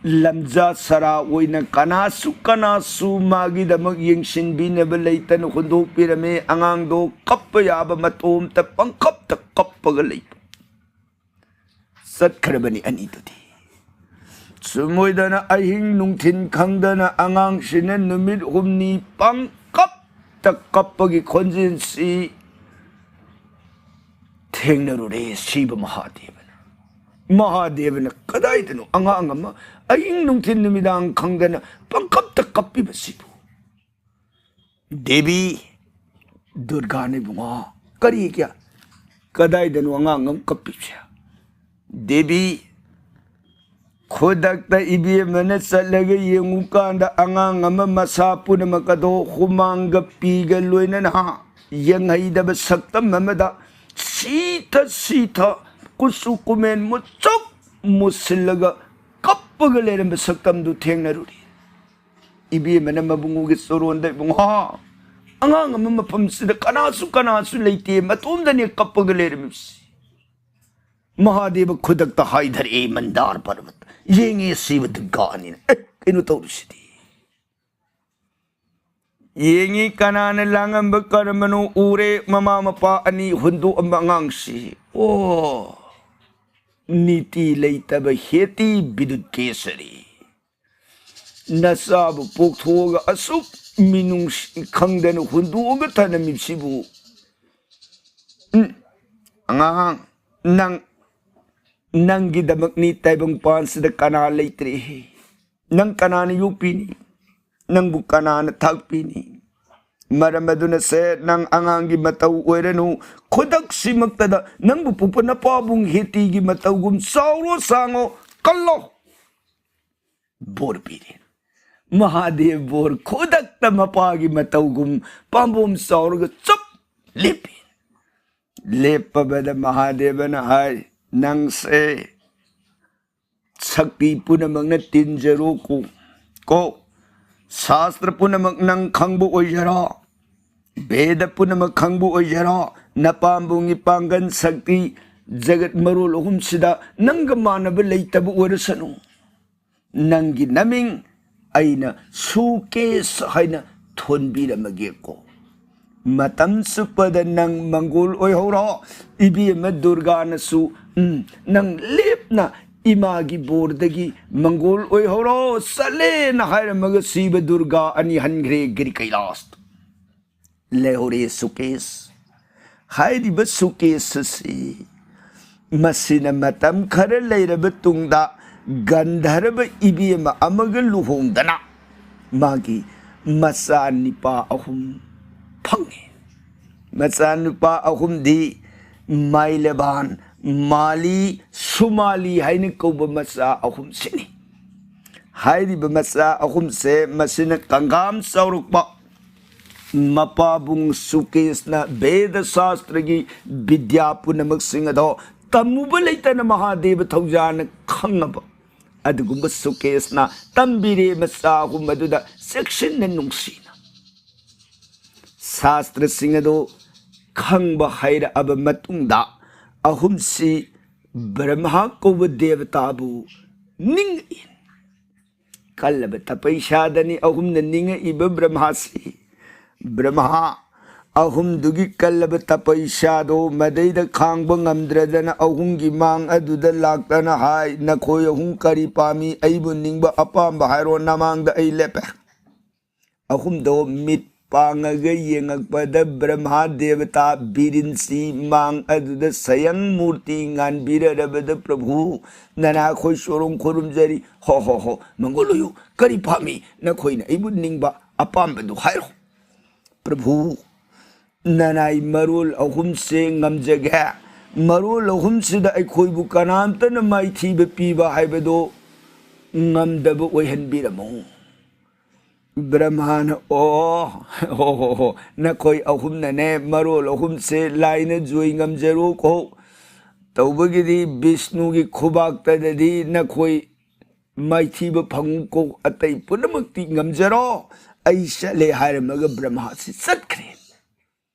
ꯂꯝꯖꯥ ꯁꯔꯥ ꯑꯣꯏꯅ ꯀꯅꯥꯁꯨ ꯀꯅꯥꯁꯨ ꯃꯥꯒꯤꯗꯃꯛ ꯌꯦꯡꯁꯤꯟꯕꯤꯅꯕ ꯂꯩꯇꯅ ꯍꯨꯟꯗꯣꯛꯄꯤꯔꯝꯃꯦ꯫ ꯑꯉꯥꯡꯗꯣ ꯀꯞꯄ ꯌꯥꯕ ꯃꯇꯣꯝꯇ ꯄꯪꯀꯞꯇ ꯀꯞꯄꯒ ꯂꯩꯕ꯫ ꯆꯠꯈ꯭ꯔꯕꯅꯤ ꯑꯅꯤꯗꯨꯗꯤ꯫ ꯁꯨꯝ ꯑꯣꯏꯗꯅ ꯑꯍꯤꯡ ꯅꯨꯡꯊꯤꯟ ꯈꯪꯗꯅ ꯑꯉꯥꯡꯁꯤꯅ ꯅꯨꯃꯤꯠ ꯍꯨꯝꯅꯤ ꯄꯪꯀꯞꯇ ꯀꯞꯄꯒꯤ ꯈꯣꯟꯖꯦꯜꯁꯤ ꯊꯦꯡꯅꯔꯨꯔꯦ ꯁꯤꯕ ꯃꯍꯥꯗꯦꯕꯅ꯫ ꯃꯍꯥꯗꯦꯕꯅ ꯀꯗꯥꯏꯗꯅꯣ ꯑꯉꯥꯡ ꯑꯃ ꯑꯍꯤꯡ ꯅꯨꯡꯊꯤꯜ ꯅꯨꯃꯤꯗꯥꯡ ꯈꯪꯗꯅ ꯄꯪꯀꯞꯇ ꯀꯞꯄꯤꯕꯁꯤꯕꯨ? ꯗꯦꯕꯤ ꯗꯨꯔꯒꯥꯅ ꯏꯕꯨꯡꯉꯣ, ꯀꯔꯤꯒꯤ? ꯀꯗꯥꯏꯗꯅꯣ ꯑꯉꯥꯡ ꯑꯃ ꯀꯞꯄꯤꯁꯦ? ꯗꯦꯕꯤ, ꯈꯨꯗꯛꯇ ꯏꯕꯦꯝꯃꯅ ꯆꯠꯂꯒ ꯌꯦꯡꯉꯨꯀꯥꯟꯗ ꯑꯉꯥꯡ ꯑꯃ ꯃꯁꯥ ꯄꯨꯝꯅꯃꯛ ꯑꯗꯣ ꯍꯨꯃꯥꯡꯒ ꯄꯤꯒ ꯂꯣꯏꯅꯅ ꯌꯦꯡꯍꯩꯗꯕ ꯁꯛꯇꯝ ꯑꯃꯗ ꯁꯤꯊ ꯁꯤꯊ ꯀꯨꯆꯨ ꯀꯨꯃꯦꯟ ꯃꯨꯁꯨꯛ ꯃꯨꯁꯤꯜꯂꯒ ꯀꯞꯄꯒ ꯂꯩꯔꯝꯕ ꯁꯛꯇꯝꯗꯨ ꯊꯦꯡꯅꯔꯨꯔꯦ꯫ ꯏꯕꯦꯝꯃꯅ ꯃꯕꯨꯡꯉꯣꯒꯤ ꯆꯣꯔꯣꯟꯗ, "ꯏꯕꯨꯡꯉꯣ, ꯑꯉꯥꯡ ꯑꯃ ꯃꯐꯝꯁꯤꯗ ꯀꯅꯥꯁꯨ ꯀꯅꯥꯁꯨ ꯂꯩꯇꯦ, ꯃꯇꯣꯝꯗꯅꯦ ꯀꯞꯄꯒ ꯂꯩꯔꯝꯃꯤꯕꯁꯤ"꯫ ꯃꯍꯥꯗꯦꯕ ꯈꯨꯗꯛꯇ ꯍꯥꯏꯊꯔꯛꯑꯦ ꯃꯟꯗꯥꯔ ꯄꯔꯕꯠ꯫ ꯌꯦꯡꯉꯦ ꯁꯤꯕ ꯗꯨꯔꯒꯥ ꯑꯅꯤꯅ, "ꯑꯦ, ꯀꯩꯅꯣ ꯇꯧꯔꯤꯁꯤꯗꯤ?" ꯌꯦꯡꯉꯤ ꯀꯅꯥꯅ ꯂꯥꯡꯉꯝꯕ ꯀꯔꯝꯕꯅꯣ ꯎꯔꯦ, ꯃꯃꯥ ꯃꯄꯥ ꯑꯅꯤ ꯍꯨꯟꯗꯣꯛꯑꯝꯕ ꯑꯉꯥꯡꯁꯤ꯫ ꯑꯣ, ꯅꯤꯇꯤ ꯂꯩꯇꯕ ꯍꯦꯇꯤ ꯕꯤꯗꯨꯠ ꯀꯦꯁꯔꯤ꯫ ꯅꯆꯥꯕꯨ ꯄꯣꯛꯊꯣꯛꯑꯒ ꯑꯁꯨꯛ ꯃꯤꯅꯨꯡꯁꯤ ꯈꯪꯗꯅ ꯍꯨꯟꯗꯣꯛꯑꯒ ꯊꯅꯝꯃꯤꯕꯁꯤꯕꯨ? ꯎꯝ, ꯑꯉꯥꯡ, ꯅꯪ, ꯅꯪꯒꯤꯗꯃꯛꯅꯤ ꯇꯥꯏꯕꯪꯄꯥꯟꯁꯤꯗ ꯀꯅꯥ ꯂꯩꯇ꯭ꯔꯦ? ꯅꯪ ꯀꯅꯥꯅ ꯌꯣꯛꯄꯤꯅꯤ? ꯅꯪꯕꯨ ꯀꯅꯥꯅ ꯊꯥꯛꯄꯤꯅꯤ? ꯃꯔꯝ ꯑꯗꯨꯅ ꯁꯦ, ꯅꯪ ꯑꯉꯥꯡꯒꯤ ꯃꯇꯧ ꯑꯣꯏꯔꯅꯨ, ꯈꯨꯗꯛꯁꯤꯃꯛꯇꯗ ꯅꯪꯕꯨ ꯄꯣꯛꯄ ꯅꯄꯥꯕꯨꯡ ꯍꯦꯇꯤꯒꯤ ꯃꯇꯧꯒꯨꯝ ꯆꯥꯎꯔꯣ, ꯁꯥꯡꯉꯣ, ꯀꯜꯂꯣ꯫ ꯕꯣꯔ ꯄꯤꯔꯦ꯫ ꯃꯍꯥꯗꯦꯕ ꯕꯣꯔ ꯈꯨꯗꯛꯇ ꯃꯄꯥꯒꯤ ꯃꯇꯧꯒꯨꯝ ꯄꯥꯝꯕꯣꯝ ꯆꯥꯎꯔꯒ ꯆꯞ ꯂꯦꯞꯄꯤ꯫ ꯂꯦꯞꯄꯕꯗ ꯃꯍꯥꯗꯦꯕꯅ ꯍꯥꯏ, "ꯅꯪꯁꯦ ꯁꯛꯇꯤ ꯄꯨꯝꯅꯃꯛꯅ ꯇꯤꯟꯖꯔꯣ ꯀꯣ, ꯀꯣ, ꯁꯥꯁꯇ꯭ꯔ ꯄꯨꯝꯅꯃꯛ ꯅꯪ ꯈꯪꯕ ꯑꯣꯏꯖꯔꯣ, ꯚꯦꯗ ꯄꯨꯝꯅꯃꯛ ꯈꯪꯕ ꯑꯣꯏꯖꯔꯣ, ꯅꯄꯥꯝꯕꯣꯝꯒꯤ ꯄꯥꯡꯒꯜ ꯁꯛꯇꯤ ꯖꯒꯠ ꯃꯔꯣꯜ ꯑꯍꯨꯝꯁꯤꯗ ꯅꯪꯒ ꯃꯥꯟꯅꯕ ꯂꯩꯇꯕ ꯑꯣꯏꯔꯁꯅꯨ꯫ ꯅꯪꯒꯤ ꯅꯃꯤꯡ ꯑꯩꯅ ꯁꯨꯀꯦꯁ ꯍꯥꯏꯅ ꯊꯣꯟꯕꯤꯔꯝꯃꯒꯦꯀꯣ꯫ ꯃꯇꯝ ꯆꯨꯞꯄꯗ ꯅꯪ ꯃꯪꯒꯣꯜ ꯑꯣꯏꯍꯧꯔꯣ꯫ ꯏꯕꯦꯝꯃ ꯗꯨꯔꯒꯥꯅꯁꯨ, ꯎꯝ, ꯅꯪ ꯂꯦꯞꯅ ꯏꯃꯥꯒꯤ ꯕꯣꯔꯗꯒꯤ ꯃꯪꯒꯣꯜ ꯑꯣꯏꯍꯧꯔꯣ, ꯆꯠꯂꯦꯅ ꯍꯥꯏꯔꯝꯃꯒ ꯁꯤꯕ ꯗꯨꯔꯒꯥ ꯑꯅꯤ ꯍꯟꯈ꯭ꯔꯦ ꯒꯤꯔꯤ ꯀꯩꯂꯥꯁꯇ꯫ ꯂꯩꯍꯧꯔꯦ ꯁꯨꯀꯦꯁ꯫ ꯍꯥꯏꯔꯤꯕ ꯁꯨꯀꯦꯁ ꯑꯁꯤ ꯃꯁꯤꯅ ꯃꯇꯝ ꯈꯔ ꯂꯩꯔꯕ ꯇꯨꯡꯗ ꯒꯟꯙꯔꯕ ꯏꯕꯦꯝꯃ ꯑꯃꯒ ꯂꯨꯍꯣꯡꯗꯅ ꯃꯥꯒꯤ ꯃꯆꯥ ꯅꯨꯄꯥ ꯑꯍꯨꯝ ꯐꯪꯉꯤ꯫ ꯃꯆꯥ ꯅꯨꯄꯥ ꯑꯍꯨꯝꯗꯤ ꯃꯥꯏꯂꯦꯕꯥꯟ, ꯃꯥꯂꯤ, ꯁꯨꯃꯥꯂꯤ ꯍꯥꯏꯅ ꯀꯧꯕ ꯃꯆꯥ ꯑꯍꯨꯝꯁꯤꯅꯤ꯫ ꯍꯥꯏꯔꯤꯕ ꯃꯆꯥ ꯑꯍꯨꯝꯁꯦ ꯃꯁꯤꯅ ꯀꯪꯒꯥꯝ ꯆꯥꯎꯔꯛꯄ, ꯃꯄꯥꯕꯨꯡ ꯁꯨꯀꯦꯁꯅ ꯚꯦꯗ ꯁꯥꯁꯇ꯭ꯔꯒꯤ ꯕꯤꯗ꯭ꯌꯥ ꯄꯨꯝꯅꯃꯛꯁꯤꯡ ꯑꯗꯣ ꯇꯝꯃꯨꯕ ꯂꯩꯇꯅ ꯃꯍꯥꯗꯦꯕ ꯊꯧꯖꯥꯅ ꯈꯪꯉꯕ ꯑꯗꯨꯒꯨꯝꯕ ꯁꯨꯀꯦꯁꯅ ꯇꯝꯕꯤꯔꯦ ꯃꯆꯥ ꯑꯍꯨꯝ ꯑꯗꯨꯗ ꯆꯦꯛꯁꯤꯟꯅ ꯅꯨꯡꯁꯤꯅ꯫ ꯁꯥꯁꯇ꯭ꯔꯁꯤꯡ ꯑꯗꯨ ꯈꯪꯕ ꯍꯩꯔꯛꯑꯕ ꯃꯇꯨꯡꯗ ꯑꯍꯨꯝꯁꯤ ꯕ꯭ꯔꯍ꯭ꯃ ꯀꯧꯕ ꯗꯦꯕꯇꯥꯕꯨ ꯅꯤꯡꯏ꯫ ꯀꯜꯂꯕ ꯇꯄꯩꯁꯥꯗꯅꯤ ꯑꯍꯨꯝꯅ ꯅꯤꯡꯉꯛꯏꯕ ꯕ꯭ꯔꯍ꯭ꯃꯥꯁꯤ꯫ ꯕ꯭ꯔꯍ꯭ꯃꯥ ꯑꯍꯨꯝꯗꯨꯒꯤ ꯀꯜꯂꯕ ꯇꯄꯩꯁꯥꯗꯣ ꯃꯗꯩꯗ ꯈꯥꯡꯕ ꯉꯝꯗ꯭ꯔꯗꯅ ꯑꯍꯨꯝꯒꯤ ꯃꯥꯡ ꯑꯗꯨꯗ ꯂꯥꯛꯇꯅ ꯍꯥꯏ, "ꯅꯈꯣꯏ ꯑꯍꯨꯝ ꯀꯔꯤ ꯄꯥꯝꯃꯤ? ꯑꯩꯕꯨ ꯅꯤꯡꯕ ꯑꯄꯥꯝꯕ ꯍꯥꯏꯔꯣ, ꯅꯃꯥꯡꯗ ꯑꯩ ꯂꯦꯞꯄꯦ"꯫ ꯑꯍꯨꯝꯗꯣ ꯃꯤꯠ ꯄꯥꯡꯉꯒ ꯌꯦꯡꯉꯛꯄꯗ ꯕ꯭ꯔꯍ꯭ꯃꯥ ꯗꯦꯕꯇꯥ ꯕꯤꯔꯤꯟꯁꯤ ꯃꯥꯡ ꯑꯗꯨꯗ ꯁꯌꯪ ꯃꯨꯔꯇꯤ ꯉꯥꯟꯕꯤꯔꯔꯕꯗ, "ꯄ꯭ꯔꯚꯨ, ꯅꯅꯥ ꯑꯩꯈꯣꯏ ꯆꯣꯔꯣꯡ ꯈꯨꯔꯨꯝꯖꯔꯤ"꯫ "ꯍꯣ ꯍꯣ ꯍꯣ, ꯃꯪꯒꯣꯜ ꯑꯣꯏꯌꯨ, ꯀꯔꯤ ꯄꯥꯝꯃꯤ? ꯅꯈꯣꯏꯅ ꯑꯩꯕꯨ ꯅꯤꯡꯕ ꯑꯄꯥꯝꯕꯗꯨ ꯍꯥꯏꯔꯣ"꯫ "ꯄ꯭ꯔꯚꯨ, ꯅꯅꯥꯏ ꯃꯔꯣꯜ ꯑꯍꯨꯝꯁꯦ ꯉꯝꯖꯒꯦ꯫ ꯃꯔꯣꯜ ꯑꯍꯨꯝꯁꯤꯗ ꯑꯩꯈꯣꯏꯕꯨ ꯀꯅꯥꯝꯇꯅ ꯃꯥꯏꯊꯤꯕ ꯄꯤꯕ ꯍꯥꯏꯕꯗꯣ ꯉꯝꯗꯕ ꯑꯣꯏꯍꯟꯕꯤꯔꯝꯃꯨ"꯫ ꯕ꯭ꯔꯍ꯭ꯃꯥꯅ, "ꯑꯣ, ꯍꯣ, ꯍꯣ, ꯍꯣ, ꯅꯈꯣꯏ ꯑꯍꯨꯝꯅꯅꯦ ꯃꯔꯣꯜ ꯑꯍꯨꯝꯁꯦ ꯂꯥꯏꯅ ꯖꯣꯏ ꯉꯝꯖꯔꯣꯀꯣ꯫ ꯇꯧꯕꯒꯤꯗꯤ ꯕꯤꯁꯅꯨꯒꯤ ꯈꯨꯕꯥꯛꯇꯗꯗꯤ ꯅꯈꯣꯏ ꯃꯥꯏꯊꯤꯕ ꯐꯪꯉꯨꯀꯣ, ꯑꯇꯩ ꯄꯨꯝꯅꯃꯛꯇꯤ ꯉꯝꯖꯔꯣ꯫ ꯑꯩ ꯆꯠꯂꯦ" ꯍꯥꯏꯔꯝꯃꯒ ꯕ꯭ꯔꯍ꯭ꯃꯥꯁꯤ ꯆꯠꯈ꯭ꯔꯦ꯫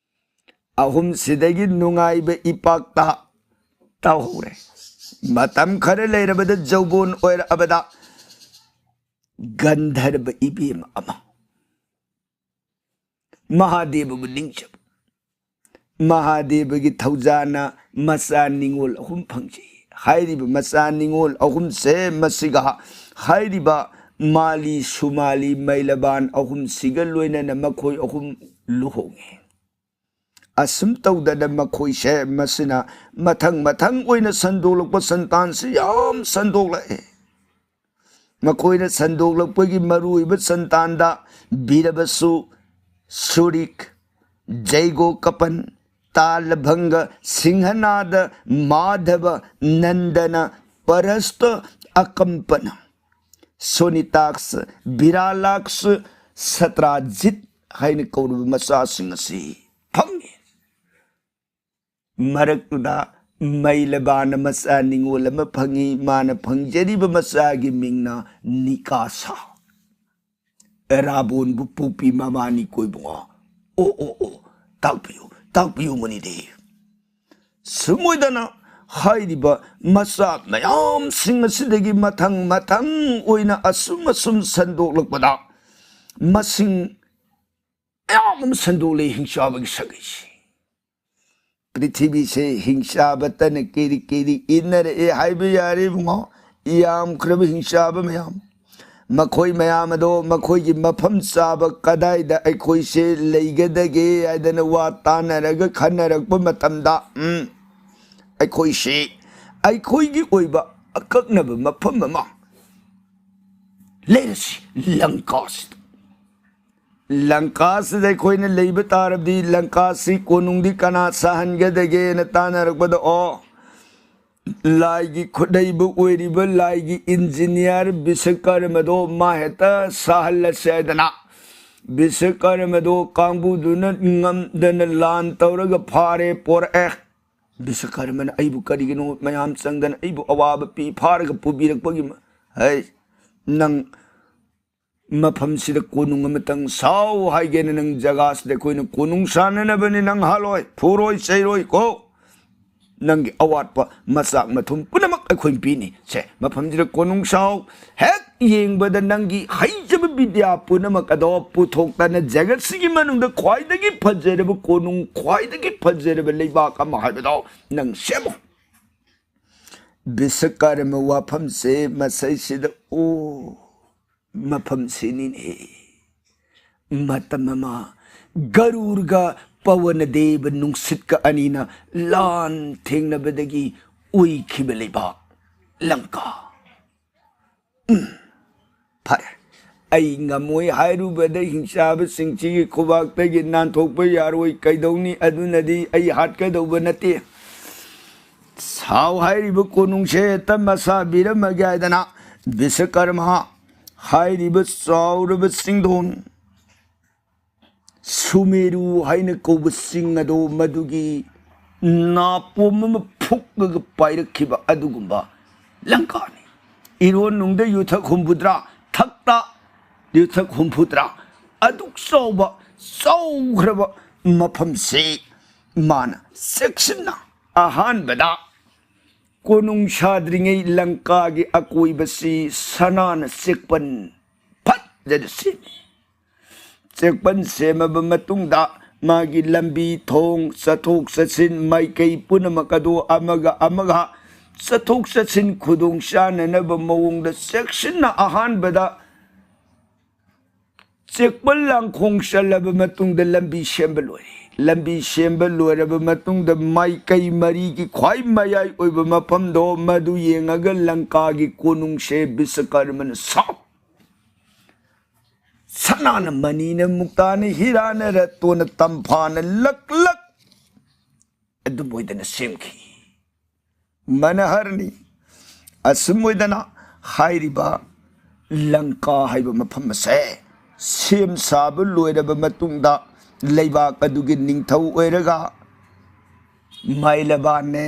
ꯑꯍꯨꯝꯁꯤꯗꯒꯤ ꯅꯨꯡꯉꯥꯏꯕ ꯏꯄꯥꯛꯇ ꯇꯧꯍꯧꯔꯦ꯫ ꯃꯇꯝ ꯈꯔ ꯂꯩꯔꯕꯗ ꯖꯧꯕꯣꯟ ꯑꯣꯏꯔꯛꯑꯕꯗ ꯒꯟꯙꯔꯕ ꯏꯕꯦꯝ ꯑꯃ, ꯃꯍꯥꯗꯦꯕꯕꯨ ꯅꯤꯡꯖꯕ, ꯃꯍꯥꯗꯦꯕꯒꯤ ꯊꯧꯖꯥꯅ ꯃꯆꯥ ꯅꯤꯉꯣꯜ ꯑꯍꯨꯝ ꯐꯪꯖꯩ꯫ ꯍꯥꯏꯔꯤꯕ ꯃꯆꯥ ꯅꯤꯉꯣꯜ ꯑꯍꯨꯝꯁꯦ, ꯃꯁꯤꯒ ꯍꯥꯏꯔꯤꯕ ꯃꯥꯂꯤ, ꯁꯨꯃꯥꯂꯤ, ꯃꯩꯂꯕꯥꯟ ꯑꯍꯨꯝꯁꯤꯒ ꯂꯣꯏꯅꯅ ꯃꯈꯣꯏ ꯑꯍꯨꯝ ꯂꯨꯍꯣꯡꯉꯦ꯫ ꯑꯁꯨꯝ ꯇꯧꯗꯅ ꯃꯈꯣꯏꯁꯦ, ꯃꯁꯤꯅ ꯃꯊꯪ ꯃꯊꯪ ꯑꯣꯏꯅ ꯁꯟꯗꯣꯛꯂꯛꯄ ꯁꯟꯇꯥꯟꯁꯤ ꯌꯥꯝ ꯁꯟꯗꯣꯛꯂꯛꯑꯦ꯫ ꯃꯈꯣꯏꯅ ꯁꯟꯗꯣꯛꯂꯛꯄꯒꯤ ꯃꯔꯨꯑꯣꯏꯕ ꯁꯟꯇꯥꯟꯗ ꯕꯤꯔꯕꯁꯨ, ꯁꯨꯔꯤꯛ, ꯖꯩꯒꯣ ꯀꯄꯟ, ꯇꯥꯂꯚꯪꯒ, ꯁꯤꯡꯍꯅꯥꯗ, ꯃꯥꯙꯕ, ꯅꯟꯗꯅ, ꯄꯔꯁꯇ, ꯑꯀꯝꯄꯅ, ꯁꯣꯅꯤꯇꯥꯛꯁ, ꯕꯤꯔꯥꯂꯥꯛꯁ, ꯁꯇ꯭ꯔꯥꯖꯤꯠ ꯍꯥꯏꯅ ꯀꯧꯔꯕ ꯃꯆꯥꯁꯤꯡ ꯑꯁꯤ ꯐꯪꯉꯤ꯫ ꯃꯔꯛꯇꯨꯗ ꯃꯩꯂꯕꯥꯅ ꯃꯆꯥ ꯅꯤꯉꯣꯜ ꯑꯃ ꯐꯪꯉꯤ꯫ ꯃꯥꯅ ꯐꯪꯖꯔꯤꯕ ꯃꯆꯥꯒꯤ ꯃꯤꯡꯅ ꯅꯤꯀꯥꯁꯥ꯫ ꯔꯥꯕꯣꯟꯕꯨ ꯄꯣꯛꯄꯤ ꯃꯃꯥꯅꯤ ꯀꯣ ꯏꯕꯨꯡꯉꯣ꯫ ꯑꯣ, ꯑꯣ, ꯑꯣ, ꯇꯥꯛꯄꯤꯌꯨ, ꯇꯥꯛꯄꯤꯌꯨ ꯃꯨꯅꯤꯗꯦꯕ꯫ ꯁꯨꯝ ꯑꯣꯏꯗꯅ ꯍꯥꯏꯔꯤꯕ ꯃꯆꯥ ꯃꯌꯥꯝꯁꯤꯡ ꯑꯁꯤꯗꯒꯤ ꯃꯊꯪ ꯃꯊꯪ ꯑꯣꯏꯅ ꯑꯁꯨꯝ ꯑꯁꯨꯝ ꯁꯟꯗꯣꯛꯂꯛꯄꯗ ꯃꯁꯤꯡ ꯃꯌꯥꯝ ꯑꯃ ꯁꯟꯗꯣꯛꯂꯛꯏ ꯍꯤꯡꯆꯥꯕꯒꯤ ꯁꯥꯒꯩꯁꯤ꯫ ꯄ꯭ꯔꯤꯊꯤꯕꯤꯁꯦ ꯍꯤꯡꯆꯥꯕꯇꯅ ꯀꯦꯔꯤ ꯀꯦꯔꯤ ꯏꯟꯅꯔꯛꯑꯦ ꯍꯥꯏꯕ ꯌꯥꯔꯦ ꯏꯕꯨꯡꯉꯣ꯫ ꯌꯥꯝꯈ꯭ꯔꯕ ꯍꯤꯡꯆꯥꯕ ꯃꯌꯥꯝ, ꯃꯈꯣꯏ ꯃꯌꯥꯝ ꯑꯗꯣ ꯃꯈꯣꯏꯒꯤ ꯃꯐꯝ ꯆꯥꯕ ꯀꯗꯥꯏꯗ ꯑꯩꯈꯣꯏꯁꯦ ꯂꯩꯒꯗꯒꯦ ꯍꯥꯏꯗꯅ ꯋꯥ ꯇꯥꯅꯔꯒ ꯈꯟꯅꯔꯛꯄ ꯃꯇꯝꯗ, ꯎꯝ, ꯑꯩꯈꯣꯏꯁꯤ ꯑꯩꯈꯣꯏꯒꯤ ꯑꯣꯏꯕ ꯑꯀꯛꯅꯕ ꯃꯐꯝ ꯑꯃ ꯂꯩꯔꯁꯤ, ꯂꯪꯀꯥꯁꯤꯗ꯫ ꯂꯪꯀꯥꯁꯤꯗ ꯑꯩꯈꯣꯏꯅ ꯂꯩꯕ ꯇꯥꯔꯕꯗꯤ, ꯂꯪꯀꯥꯁꯤ ꯀꯣꯅꯨꯡꯗꯤ ꯀꯅꯥ ꯁꯥꯍꯟꯒꯗꯒꯦꯅ ꯇꯥꯟꯅꯔꯛꯄꯗ, ꯑꯣ, ꯂꯥꯏꯒꯤ ꯈꯨꯠꯍꯩꯕ ꯑꯣꯏꯔꯤꯕ ꯂꯥꯏꯒꯤ ꯏꯟꯖꯤꯅꯤꯌꯥꯔ ꯕꯤꯁꯀꯔꯃꯗꯣ ꯃꯥ ꯍꯦꯛꯇ ꯁꯥꯍꯜꯂꯁꯦ ꯍꯥꯏꯗꯅ, ꯕꯤꯁꯀꯔꯃꯗꯣ ꯀꯥꯡꯕꯨꯗꯨꯅ ꯉꯝꯗꯅ ꯂꯥꯟ ꯇꯧꯔꯒ ꯐꯥꯔꯦ, ꯄꯣꯔꯛꯑꯦ꯫ ꯕꯤꯁꯀꯔꯃꯅ ꯑꯩꯕꯨ ꯀꯔꯤꯒꯤꯅꯣ ꯃꯌꯥꯝ ꯆꯪꯗꯅ ꯑꯩꯕꯨ ꯑꯋꯥꯕ ꯄꯤ, ꯐꯥꯔꯒ ꯄꯨꯕꯤꯔꯛꯄꯒꯤ ꯃ-, ꯍꯩ, ꯅꯪ ꯃꯐꯝꯁꯤꯗ ꯀꯣꯅꯨꯡ ꯑꯃꯇꯪ ꯁꯥꯎ ꯍꯥꯏꯒꯦꯅ ꯅꯪ ꯖꯒꯥꯁꯤꯗ ꯑꯩꯈꯣꯏꯅ ꯀꯣꯅꯨꯡ ꯁꯥꯟꯅꯅꯕꯅꯤ꯫ ꯅꯪ ꯍꯥꯠꯂꯣꯏ, ꯐꯨꯔꯣꯏ, ꯆꯩꯔꯣꯏ ꯀꯣ꯫ ꯅꯪꯒꯤ ꯑꯋꯥꯠꯄ ꯃꯆꯥꯛ ꯃꯊꯨꯝ ꯄꯨꯝꯅꯃꯛ ꯑꯩꯈꯣꯏ ꯄꯤꯅꯤ꯫ ꯁꯦ, ꯃꯐꯝꯁꯤꯗ ꯀꯣꯅꯨꯡ ꯁꯥꯎ, ꯍꯦꯛ ꯌꯦꯡꯕꯗ ꯅꯪꯒꯤ ꯍꯩꯖꯕ ꯕꯤꯗ꯭ꯌꯥ ꯄꯨꯝꯅꯃꯛ ꯑꯗꯣ ꯄꯨꯊꯣꯛꯇꯅ ꯖꯒꯠꯁꯤꯒꯤ ꯃꯅꯨꯡꯗ ꯈ꯭ꯋꯥꯏꯗꯒꯤ ꯐꯖꯔꯕ ꯀꯣꯅꯨꯡ, ꯈ꯭ꯋꯥꯏꯗꯒꯤ ꯐꯖꯔꯕ ꯂꯩꯕꯥꯛ ꯑꯃ ꯍꯥꯏꯕꯗꯣ ꯅꯪ ꯁꯦꯝꯃꯨ꯫ ꯕꯤꯁꯀꯔꯃ ꯋꯥꯐꯝꯁꯦ ꯃꯁꯩꯁꯤꯗ, ꯑꯣ, ꯃꯐꯝꯁꯤꯅꯤꯅꯦ꯫ ꯃꯇꯝ ꯑꯃ ꯒꯔꯨꯔꯒ ꯄꯋꯅꯗꯦꯕ ꯅꯨꯡꯁꯤꯠꯀ ꯑꯅꯤꯅ ꯂꯥꯟ ꯊꯦꯡꯅꯕꯗꯒꯤ ꯑꯣꯏꯈꯤꯕ ꯂꯩꯕꯥꯛ ꯂꯪꯀꯥ꯫ ꯎꯝ, ꯐꯔꯦ꯫ ꯑꯩ ꯉꯝꯃꯣꯏ ꯍꯥꯏꯔꯨꯕꯗ ꯍꯤꯡꯆꯥꯕꯁꯤꯡꯁꯤꯒꯤ ꯈꯨꯕꯥꯛꯇꯒꯤ ꯅꯥꯟꯊꯣꯛꯄ ꯌꯥꯔꯣꯏ꯫ ꯀꯩꯗꯧꯅꯤ? ꯑꯗꯨꯅꯗꯤ ꯑꯩ ꯍꯥꯠꯀꯗꯧꯕ ꯅꯠꯇꯦ꯫ ꯁꯥꯎ ꯍꯥꯏꯔꯤꯕ ꯀꯣꯅꯨꯡꯁꯦ ꯍꯦꯛꯇ ꯃꯁꯥ ꯄꯤꯔꯝꯃꯒꯦ ꯍꯥꯏꯗꯅ ꯕꯤꯁꯀꯔꯃ ꯍꯥꯏꯔꯤꯕ ꯆꯥꯎꯔꯕ ꯆꯤꯡꯗꯣꯟ ꯁꯨꯃꯦꯔꯨ ꯍꯥꯏꯅ ꯀꯧꯕ ꯆꯤꯡ ꯑꯗꯣ ꯃꯗꯨꯒꯤ ꯅꯥꯄꯣꯝ ꯑꯃ ꯐꯨꯛꯂꯒ ꯄꯥꯏꯔꯛꯈꯤꯕ ꯑꯗꯨꯒꯨꯝꯕ ꯂꯪꯀꯥꯅꯤ꯫ ꯏꯔꯣꯟ ꯅꯨꯡꯗ ꯌꯨꯊꯛ ꯍꯨꯝꯐꯨꯇꯔꯥ ꯊꯛꯇ, ꯌꯨꯊꯛ ꯍꯨꯝꯐꯨꯇꯔꯥ ꯑꯗꯨꯛ ꯆꯥꯎꯕ, ꯆꯥꯎꯈ꯭ꯔꯕ ꯃꯐꯝꯁꯤ ꯃꯥꯅ ꯆꯦꯛꯁꯤꯟꯅ ꯑꯍꯥꯟꯕꯗ ꯀꯣꯅꯨꯡ ꯁꯥꯗ꯭ꯔꯤꯉꯩ ꯂꯪꯀꯥꯒꯤ ꯑꯀꯣꯏꯕꯁꯤ ꯁꯅꯥꯅ ꯆꯦꯛꯄꯟ ꯐꯖꯅ ꯁꯦꯝꯃꯤ꯫ ꯆꯦꯛꯄꯟ ꯁꯦꯝꯃꯕ ꯃꯇꯨꯡꯗ ꯃꯥꯒꯤ ꯂꯝꯕꯤ ꯊꯣꯡ, ꯆꯠꯊꯣꯛ ꯆꯠꯁꯤꯟ, ꯃꯥꯏꯀꯩ ꯄꯨꯝꯅꯃꯛ ꯑꯗꯨ ꯑꯃꯒ ꯑꯃꯒ ꯆꯠꯊꯣꯛ ꯆꯠꯁꯤꯟ ꯈꯨꯗꯣꯡ ꯆꯥꯅꯅꯕ ꯃꯑꯣꯡꯗ ꯆꯦꯛꯁꯤꯟꯅ ꯑꯍꯥꯟꯕꯗ ꯆꯦꯛꯄꯜ ꯂꯥꯡꯈꯣꯡ ꯆꯜꯂꯕ ꯃꯇꯨꯡꯗ ꯂꯝꯕꯤ ꯁꯦꯝꯕ ꯂꯣꯏꯔꯦ꯫ ꯂꯝꯕꯤ ꯁꯦꯝꯕ ꯂꯣꯏꯔꯕ ꯃꯇꯨꯡꯗ ꯃꯥꯏꯀꯩ ꯃꯔꯤꯒꯤ ꯈ꯭ꯋꯥꯏ ꯃꯌꯥꯏ ꯑꯣꯏꯕ ꯃꯐꯝꯗꯣ ꯃꯗꯨ ꯌꯦꯡꯉꯒ ꯂꯪꯀꯥꯒꯤ ꯀꯣꯅꯨꯡꯁꯦ ꯕꯤꯁꯀꯔꯃꯅ ꯁꯥꯎ꯫ ꯁꯅꯥꯅ ꯃꯅꯤꯅ ꯃꯨꯛꯇꯥꯅ ꯍꯤꯔꯥꯅ ꯔꯠꯇꯣꯅ ꯇꯝꯐꯥꯅ ꯂꯛ ꯂꯛ ꯑꯗꯨꯝ ꯑꯣꯏꯗꯅ ꯁꯦꯝꯈꯤ꯫ ꯃꯅꯍꯔꯅꯤ꯫ ꯑꯁꯨꯝ ꯑꯣꯏꯗꯅ ꯍꯥꯏꯔꯤꯕ ꯂꯪꯀꯥ ꯍꯥꯏꯕ ꯃꯐꯝ ꯑꯁꯦ ꯁꯦꯝ ꯁꯥꯕ ꯂꯣꯏꯔꯕ ꯃꯇꯨꯡꯗ ꯂꯩꯕꯥꯛ ꯑꯗꯨꯒꯤ ꯅꯤꯡꯊꯧ ꯑꯣꯏꯔꯒ ꯃꯥꯏꯂꯕꯥꯟꯅꯦ,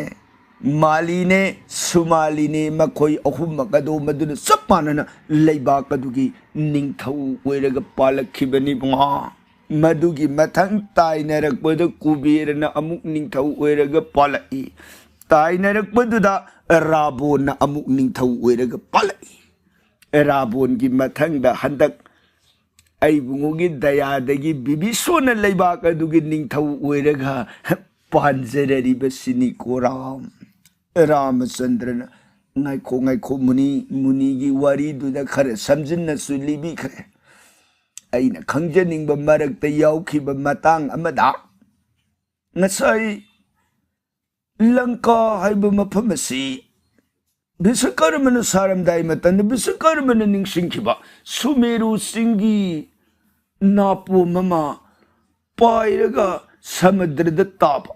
ꯃꯥꯂꯤꯅꯦ, ꯁꯨꯃꯥꯂꯤꯅꯦ, ꯃꯈꯣꯏ ꯑꯍꯨꯝꯃꯛ ꯑꯗꯨ ꯃꯗꯨꯅ ꯆꯞ ꯃꯥꯟꯅꯅ ꯂꯩꯕꯥꯛ ꯑꯗꯨꯒꯤ ꯅꯤꯡꯊꯧ ꯑꯣꯏꯔꯒ ꯄꯥꯜꯂꯛꯈꯤꯕꯅꯤ ꯏꯕꯨꯡꯉꯣ꯫ ꯃꯗꯨꯒꯤ ꯃꯊꯪ ꯇꯥꯏꯅꯔꯛꯄꯗ ꯀꯨꯕꯦꯔꯅ ꯑꯃꯨꯛ ꯅꯤꯡꯊꯧ ꯑꯣꯏꯔꯒ ꯄꯥꯜꯂꯛꯏ꯫ ꯇꯥꯏꯅꯔꯛꯄꯗꯨꯗ ꯔꯥꯕꯣꯟꯅ ꯑꯃꯨꯛ ꯅꯤꯡꯊꯧ ꯑꯣꯏꯔꯒ ꯄꯥꯜꯂꯛꯏ꯫ ꯔꯥꯕꯣꯟꯒꯤ ꯃꯊꯪꯗ ꯍꯟꯗꯛ ꯑꯩꯕꯨꯡꯉꯣꯒꯤ ꯗꯌꯥꯗꯒꯤ ꯕꯤꯕꯤꯁꯣꯟꯅ ꯂꯩꯕꯥꯛ ꯑꯗꯨꯒꯤ ꯅꯤꯡꯊꯧ ꯑꯣꯏꯔꯒ ꯄꯥꯟꯖꯔꯔꯤꯕꯁꯤꯅꯤꯀꯣ ꯔꯥꯝ꯫ ꯔꯥꯃꯆꯟꯗ꯭ꯔꯅ, "ꯉꯥꯏꯈꯣ, ꯉꯥꯏꯈꯣ ꯃꯨꯅꯤ, ꯃꯨꯅꯤꯒꯤ ꯋꯥꯔꯤꯗꯨꯗ ꯈꯔ ꯁꯝꯖꯤꯟꯅꯁꯨ ꯂꯤꯕꯤꯈ꯭ꯔꯦ꯫ ꯑꯩꯅ ꯈꯪꯖꯅꯤꯡꯕ ꯃꯔꯛꯇ ꯌꯥꯎꯈꯤꯕ ꯃꯇꯥꯡ ꯑꯃꯗ, ꯉꯁꯥꯏ ꯂꯪꯀꯥ ꯍꯥꯏꯕ ꯃꯐꯝ ꯑꯁꯤ ꯕꯤꯁꯀꯔꯃꯅ ꯁꯥꯔꯝꯗꯥꯏ ꯃꯇꯝꯗ ꯕꯤꯁꯀꯔꯃꯅ ꯅꯤꯡꯁꯤꯡꯈꯤꯕ ꯁꯨꯃꯦꯔꯨ ꯆꯤꯡꯒꯤ ꯅꯥꯄꯣꯝ ꯑꯃ ꯄꯥꯏꯔꯒ ꯁꯃꯨꯗ꯭ꯔꯗ ꯇꯥꯕ,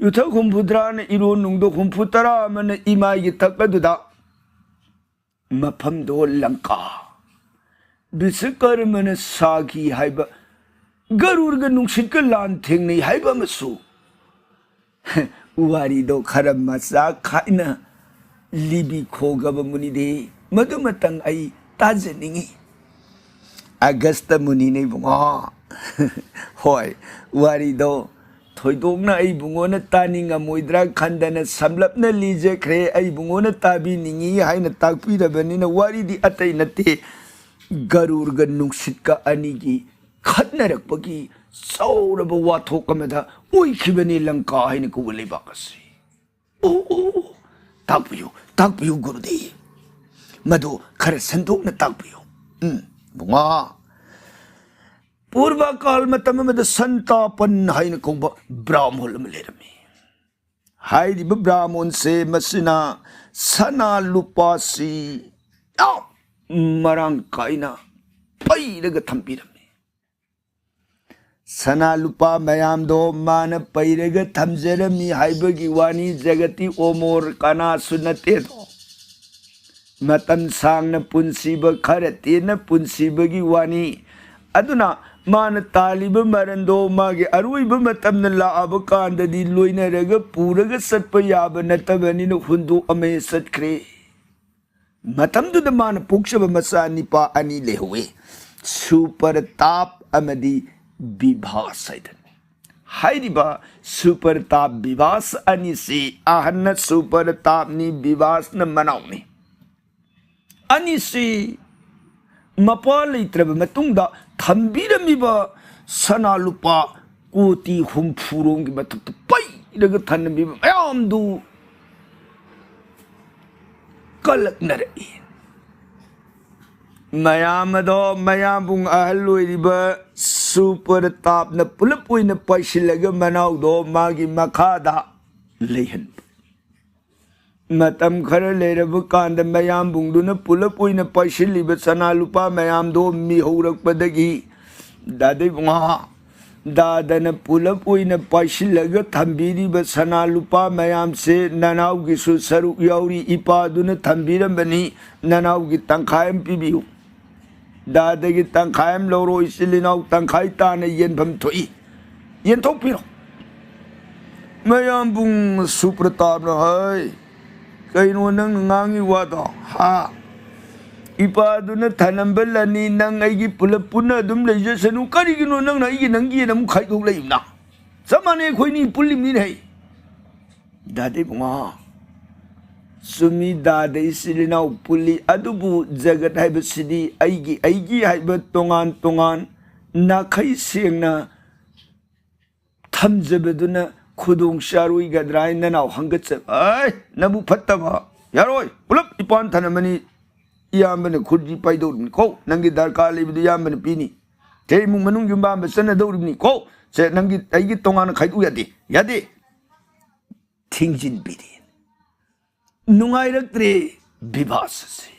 ꯌꯨꯊꯛ ꯍꯨꯝꯐꯨꯇꯔꯥꯅ ꯏꯔꯣꯟ ꯅꯨꯡꯗꯣ ꯍꯨꯝꯐꯨꯇꯔꯥ ꯑꯃꯅ ꯏꯃꯥꯏꯒꯤ ꯊꯛ ꯑꯗꯨꯗ ꯃꯐꯝꯗꯣ ꯂꯪꯀꯥ, ꯕꯤꯁꯀꯔꯃꯅ ꯁꯥꯈꯤ ꯍꯥꯏꯕ, ꯒꯔꯨꯔꯒ ꯅꯨꯡꯁꯤꯠꯀ ꯂꯥꯟ ꯊꯦꯡꯅꯩ ꯍꯥꯏꯕ ꯑꯃꯁꯨ ꯋꯥꯔꯤꯗꯣ ꯈꯔ ꯃꯆꯥ ꯈꯥꯏꯅ ꯂꯤꯕꯤ ꯈꯣꯒꯕ ꯃꯨꯅꯤꯗꯦ꯫ ꯃꯗꯨꯃꯇꯪ ꯑꯩ ꯇꯥꯖꯅꯤꯡꯏ꯫ ꯑꯒꯁꯇ ꯃꯨꯅꯤꯅ ꯏꯕꯨꯡꯉꯣ꯫ ꯍꯣꯏ, ꯋꯥꯔꯤꯗꯣ ꯊꯣꯏꯗꯣꯛꯅ ꯑꯩꯕꯨꯡꯉꯣꯅ ꯇꯥꯅꯤꯡꯉꯝꯃꯣꯏꯗ꯭ꯔꯥ ꯈꯟꯗꯅ ꯁꯝꯂꯞꯅ ꯂꯤꯖꯈ꯭ꯔꯦ꯫ ꯑꯩꯕꯨꯡꯉꯣꯅ ꯇꯥꯕꯤꯅꯤꯡꯏ ꯍꯥꯏꯅ ꯇꯥꯛꯄꯤꯔꯕꯅꯤꯅ ꯋꯥꯔꯤꯗꯤ ꯑꯇꯩ ꯅꯠꯇꯦ꯫ ꯒꯔꯨꯔꯒ ꯅꯨꯡꯁꯤꯠꯀ ꯑꯅꯤꯒꯤ ꯈꯠꯅꯔꯛꯄꯒꯤ ꯆꯥꯎꯔꯕ ꯋꯥꯊꯣꯛ ꯑꯃꯗ ꯑꯣꯏꯈꯤꯕꯅꯤ ꯂꯪꯀꯥ ꯍꯥꯏꯅ ꯀꯧꯕ ꯂꯩꯕꯥꯛ ꯑꯁꯤ꯫ ꯑꯣ, ꯑꯣ, ꯑꯣ, ꯇꯥꯛꯄꯤꯌꯨ, ꯇꯥꯛꯄꯤꯌꯨ ꯒꯨꯔꯨꯗꯦꯕ꯫ ꯃꯗꯨ ꯈꯔ ꯁꯟꯗꯣꯛꯅ ꯇꯥꯛꯄꯤꯌꯨ꯫ ꯎꯝ, ꯕꯨꯡꯉꯣ꯫ ꯄꯨꯔꯕ ꯀꯥꯜ ꯃꯇꯝ ꯑꯃꯗ ꯁꯟꯇꯥꯄꯟ ꯍꯥꯏꯅ ꯀꯧꯕ ꯕ꯭ꯔꯥꯍꯃꯣꯟ ꯑꯃ ꯂꯩꯔꯝꯃꯤ꯫ ꯍꯥꯏꯔꯤꯕ ꯕ꯭ꯔꯥꯍꯃꯣꯟꯁꯦ ꯃꯁꯤꯅ ꯁꯅꯥ ꯂꯨꯄꯥꯁꯤ ꯌꯥꯝ ꯃꯔꯥꯡ ꯀꯥꯏꯅ ꯄꯩꯔꯒ ꯊꯝꯕꯤꯔꯝꯃꯤ꯫ ꯁꯅꯥ ꯂꯨꯄꯥ ꯃꯌꯥꯝꯗꯣ ꯃꯥꯅ ꯄꯩꯔꯒ ꯊꯝꯖꯔꯝꯃꯤ ꯍꯥꯏꯕꯒꯤ ꯋꯥꯅꯤ, ꯖꯒꯠꯇꯤ ꯑꯣꯃꯣꯔ ꯀꯅꯥꯁꯨ ꯅꯠꯇꯦꯗꯣ꯫ ꯃꯇꯝ ꯁꯥꯡꯅ ꯄꯨꯟꯁꯤꯕ, ꯈꯔ ꯇꯦꯟꯅ ꯄꯨꯟꯁꯤꯕꯒꯤ ꯋꯥꯅꯤ꯫ ꯑꯗꯨꯅ ꯃꯥꯅ ꯇꯥꯜꯂꯤꯕ ꯃꯔꯟꯗꯣ ꯃꯥꯒꯤ ꯑꯔꯣꯏꯕ ꯃꯇꯝꯗ ꯂꯥꯛꯑꯕ ꯀꯥꯟꯗꯗꯤ ꯂꯣꯏꯅꯔꯒ ꯄꯨꯔꯒ ꯆꯠꯄ ꯌꯥꯕ ꯅꯠꯇꯕꯅꯤꯅ ꯍꯨꯟꯗꯣꯛꯑꯝꯃꯦ ꯆꯠꯈ꯭ꯔꯦ꯫ ꯃꯇꯝꯗꯨꯗ ꯃꯥꯅ ꯄꯣꯛꯆꯕ ꯃꯆꯥ ꯅꯤꯄꯥ ꯑꯅꯤ ꯂꯩꯍꯧꯋꯤ, ꯁꯨꯄꯔꯇꯥꯞ ꯑꯃꯗꯤ ꯕꯤꯚꯥꯁ ꯍꯥꯏꯗꯅ꯫ ꯍꯥꯏꯔꯤꯕ ꯁꯨꯄꯔ ꯇꯥꯞ ꯕꯤꯕꯥꯁ ꯑꯅꯤꯁꯤ ꯑꯍꯟꯅ ꯁꯨꯄꯔ ꯇꯥꯞꯅꯤ, ꯕꯤꯕꯥꯁꯅ ꯃꯅꯥꯎꯅꯤ꯫ ꯑꯅꯤꯁꯤ ꯃꯄꯥ ꯂꯩꯇ꯭ꯔꯕ ꯃꯇꯨꯡꯗ ꯊꯝꯕꯤꯔꯝꯃꯤꯕ ꯁꯅꯥ ꯂꯨꯄꯥ ꯀꯣꯇꯤ ꯍꯨꯝꯐꯨꯔꯣꯝꯒꯤ ꯃꯊꯛꯇ ꯄꯩꯔꯒ ꯊꯝꯂꯝꯃꯤꯕ ꯃꯌꯥꯝꯗꯨ ꯀꯜꯂꯛꯅꯔꯛꯏ꯫ ꯃꯌꯥꯝ ꯑꯗꯣ ꯃꯌꯥꯝꯕꯨꯡ ꯑꯍꯜ ꯑꯣꯏꯔꯤꯕ ꯁꯨꯄꯔ ꯇꯥꯞꯅ ꯄꯨꯂꯞ ꯑꯣꯏꯅ ꯄꯥꯏꯁꯤꯜꯂꯒ ꯃꯅꯥꯎꯗꯣ ꯃꯥꯒꯤ ꯃꯈꯥꯗ ꯂꯩꯍꯟꯕ꯫ ꯃꯇꯝ ꯈꯔ ꯂꯩꯔꯕ ꯀꯥꯟꯗ ꯃꯌꯥꯝꯕꯨꯡꯗꯨꯅ ꯄꯨꯂꯞ ꯑꯣꯏꯅ ꯄꯥꯏꯁꯤꯜꯂꯤꯕ ꯁꯅꯥ ꯂꯨꯄꯥ ꯃꯌꯥꯝꯗꯣ ꯃꯤꯍꯧꯔꯛꯄꯗꯒꯤ, "ꯗꯥꯗꯩ ꯕꯨꯡꯉꯣ, ꯗꯥꯗꯅ ꯄꯨꯂꯞ ꯑꯣꯏꯅ ꯄꯥꯏꯁꯤꯜꯂꯒ ꯊꯝꯕꯤꯔꯤꯕ ꯁꯅꯥ ꯂꯨꯄꯥ ꯃꯌꯥꯝꯁꯦ ꯅꯅꯥꯎꯒꯤꯁꯨ ꯁꯔꯨꯛ ꯌꯥꯎꯔꯤ, ꯏꯄꯥꯗꯨꯅ ꯊꯝꯕꯤꯔꯝꯕꯅꯤ, ꯅꯅꯥꯎꯒꯤ ꯇꯪꯈꯥꯏ ꯑꯃ ꯄꯤꯕꯤꯌꯨ꯫ ꯗꯥꯗꯒꯤ ꯇꯪꯈꯥꯏ ꯑꯃ ꯂꯧꯔꯣ, ꯏꯆꯤꯜ ꯏꯅꯥꯎ ꯇꯪꯈꯥꯏ ꯇꯥꯅ ꯌꯦꯟꯐꯝ ꯊꯣꯛꯏ, ꯌꯦꯟꯊꯣꯛꯄꯤꯔꯣ"꯫ ꯃꯌꯥꯝꯕꯨꯡ ꯁꯨꯄ꯭ꯔꯇꯥꯞꯅ ꯍꯥꯏ, "ꯀꯩꯅꯣ ꯅꯪꯅ ꯉꯥꯡꯉꯤ ꯋꯥꯗꯣ, ꯍꯥ? ꯏꯄꯥꯗꯨꯅ ꯊꯅꯝꯕ ꯂꯟꯅꯤ, ꯅꯪ ꯑꯩꯒꯤ ꯄꯨꯂꯞ ꯄꯨꯟꯅ ꯑꯗꯨꯝ ꯂꯩꯖꯁꯅꯨ, ꯀꯔꯤꯒꯤꯅꯣ ꯅꯪꯅ ꯑꯩꯒꯤ ꯅꯪꯒꯤ ꯑꯃꯨꯛ ꯈꯥꯏꯗꯣꯛꯂꯛꯏꯕꯅ? ꯆꯞ ꯃꯥꯟꯅꯩ, ꯑꯩꯈꯣꯏꯅꯤ ꯄꯨꯜꯂꯤꯕꯅꯤꯅꯦ ꯍꯩ"꯫ ꯗꯥꯗꯤ ꯕꯨꯡꯉꯣ, ꯆꯨꯝꯃꯤ, ꯗꯥꯗ ꯏꯆꯤꯜ ꯏꯅꯥꯎ ꯄꯨꯜꯂꯤ, ꯑꯗꯨꯕꯨ ꯖꯒꯠ ꯍꯥꯏꯕꯁꯤꯗꯤ ꯑꯩꯒꯤ ꯑꯩꯒꯤ ꯍꯥꯏꯕ ꯇꯣꯉꯥꯟ ꯇꯣꯉꯥꯟ ꯅꯥꯈꯩ ꯁꯦꯡꯅ ꯊꯝꯖꯕꯗꯨꯅ ꯈꯨꯗꯣꯡ ꯆꯥꯔꯣꯏꯒꯗ꯭ꯔꯥ ꯍꯥꯏꯅ ꯅꯅꯥꯎ ꯍꯪꯒꯠꯆꯕ꯫ "ꯑꯩ, ꯅꯕꯨ ꯐꯠꯇꯕ! ꯌꯥꯔꯣꯏ! ꯄꯨꯂꯞ ꯏꯄꯥꯟ ꯊꯅꯝꯃꯅꯤ, ꯏꯌꯥꯝꯕꯅ ꯈꯨꯠꯁꯤ ꯄꯥꯏꯗꯧꯔꯤꯕꯅꯤꯀꯣ, ꯅꯪꯒꯤ ꯗꯔꯀꯥꯔ ꯂꯩꯕꯗꯨ ꯏꯌꯥꯝꯕꯅ ꯄꯤꯅꯤ꯫ ꯁꯦ, ꯏꯃꯨꯡ ꯃꯅꯨꯡ ꯌꯨꯝꯕꯥꯝꯕ ꯆꯠꯅꯗꯧꯔꯤꯕꯅꯤꯀꯣ, ꯁꯦ, ꯅꯪꯒꯤ, ꯑꯩꯒꯤ ꯇꯣꯉꯥꯟꯅ ꯈꯥꯏꯗꯣꯛ ꯌꯥꯗꯦ, ꯌꯥꯗꯦ"꯫ ꯊꯤꯡꯖꯤꯟꯕꯤꯔꯤ꯫ ꯅꯨꯡꯉꯥꯏꯔꯛꯇ꯭ꯔꯦ ꯕꯤꯕꯥꯁ ꯑꯁꯤ꯫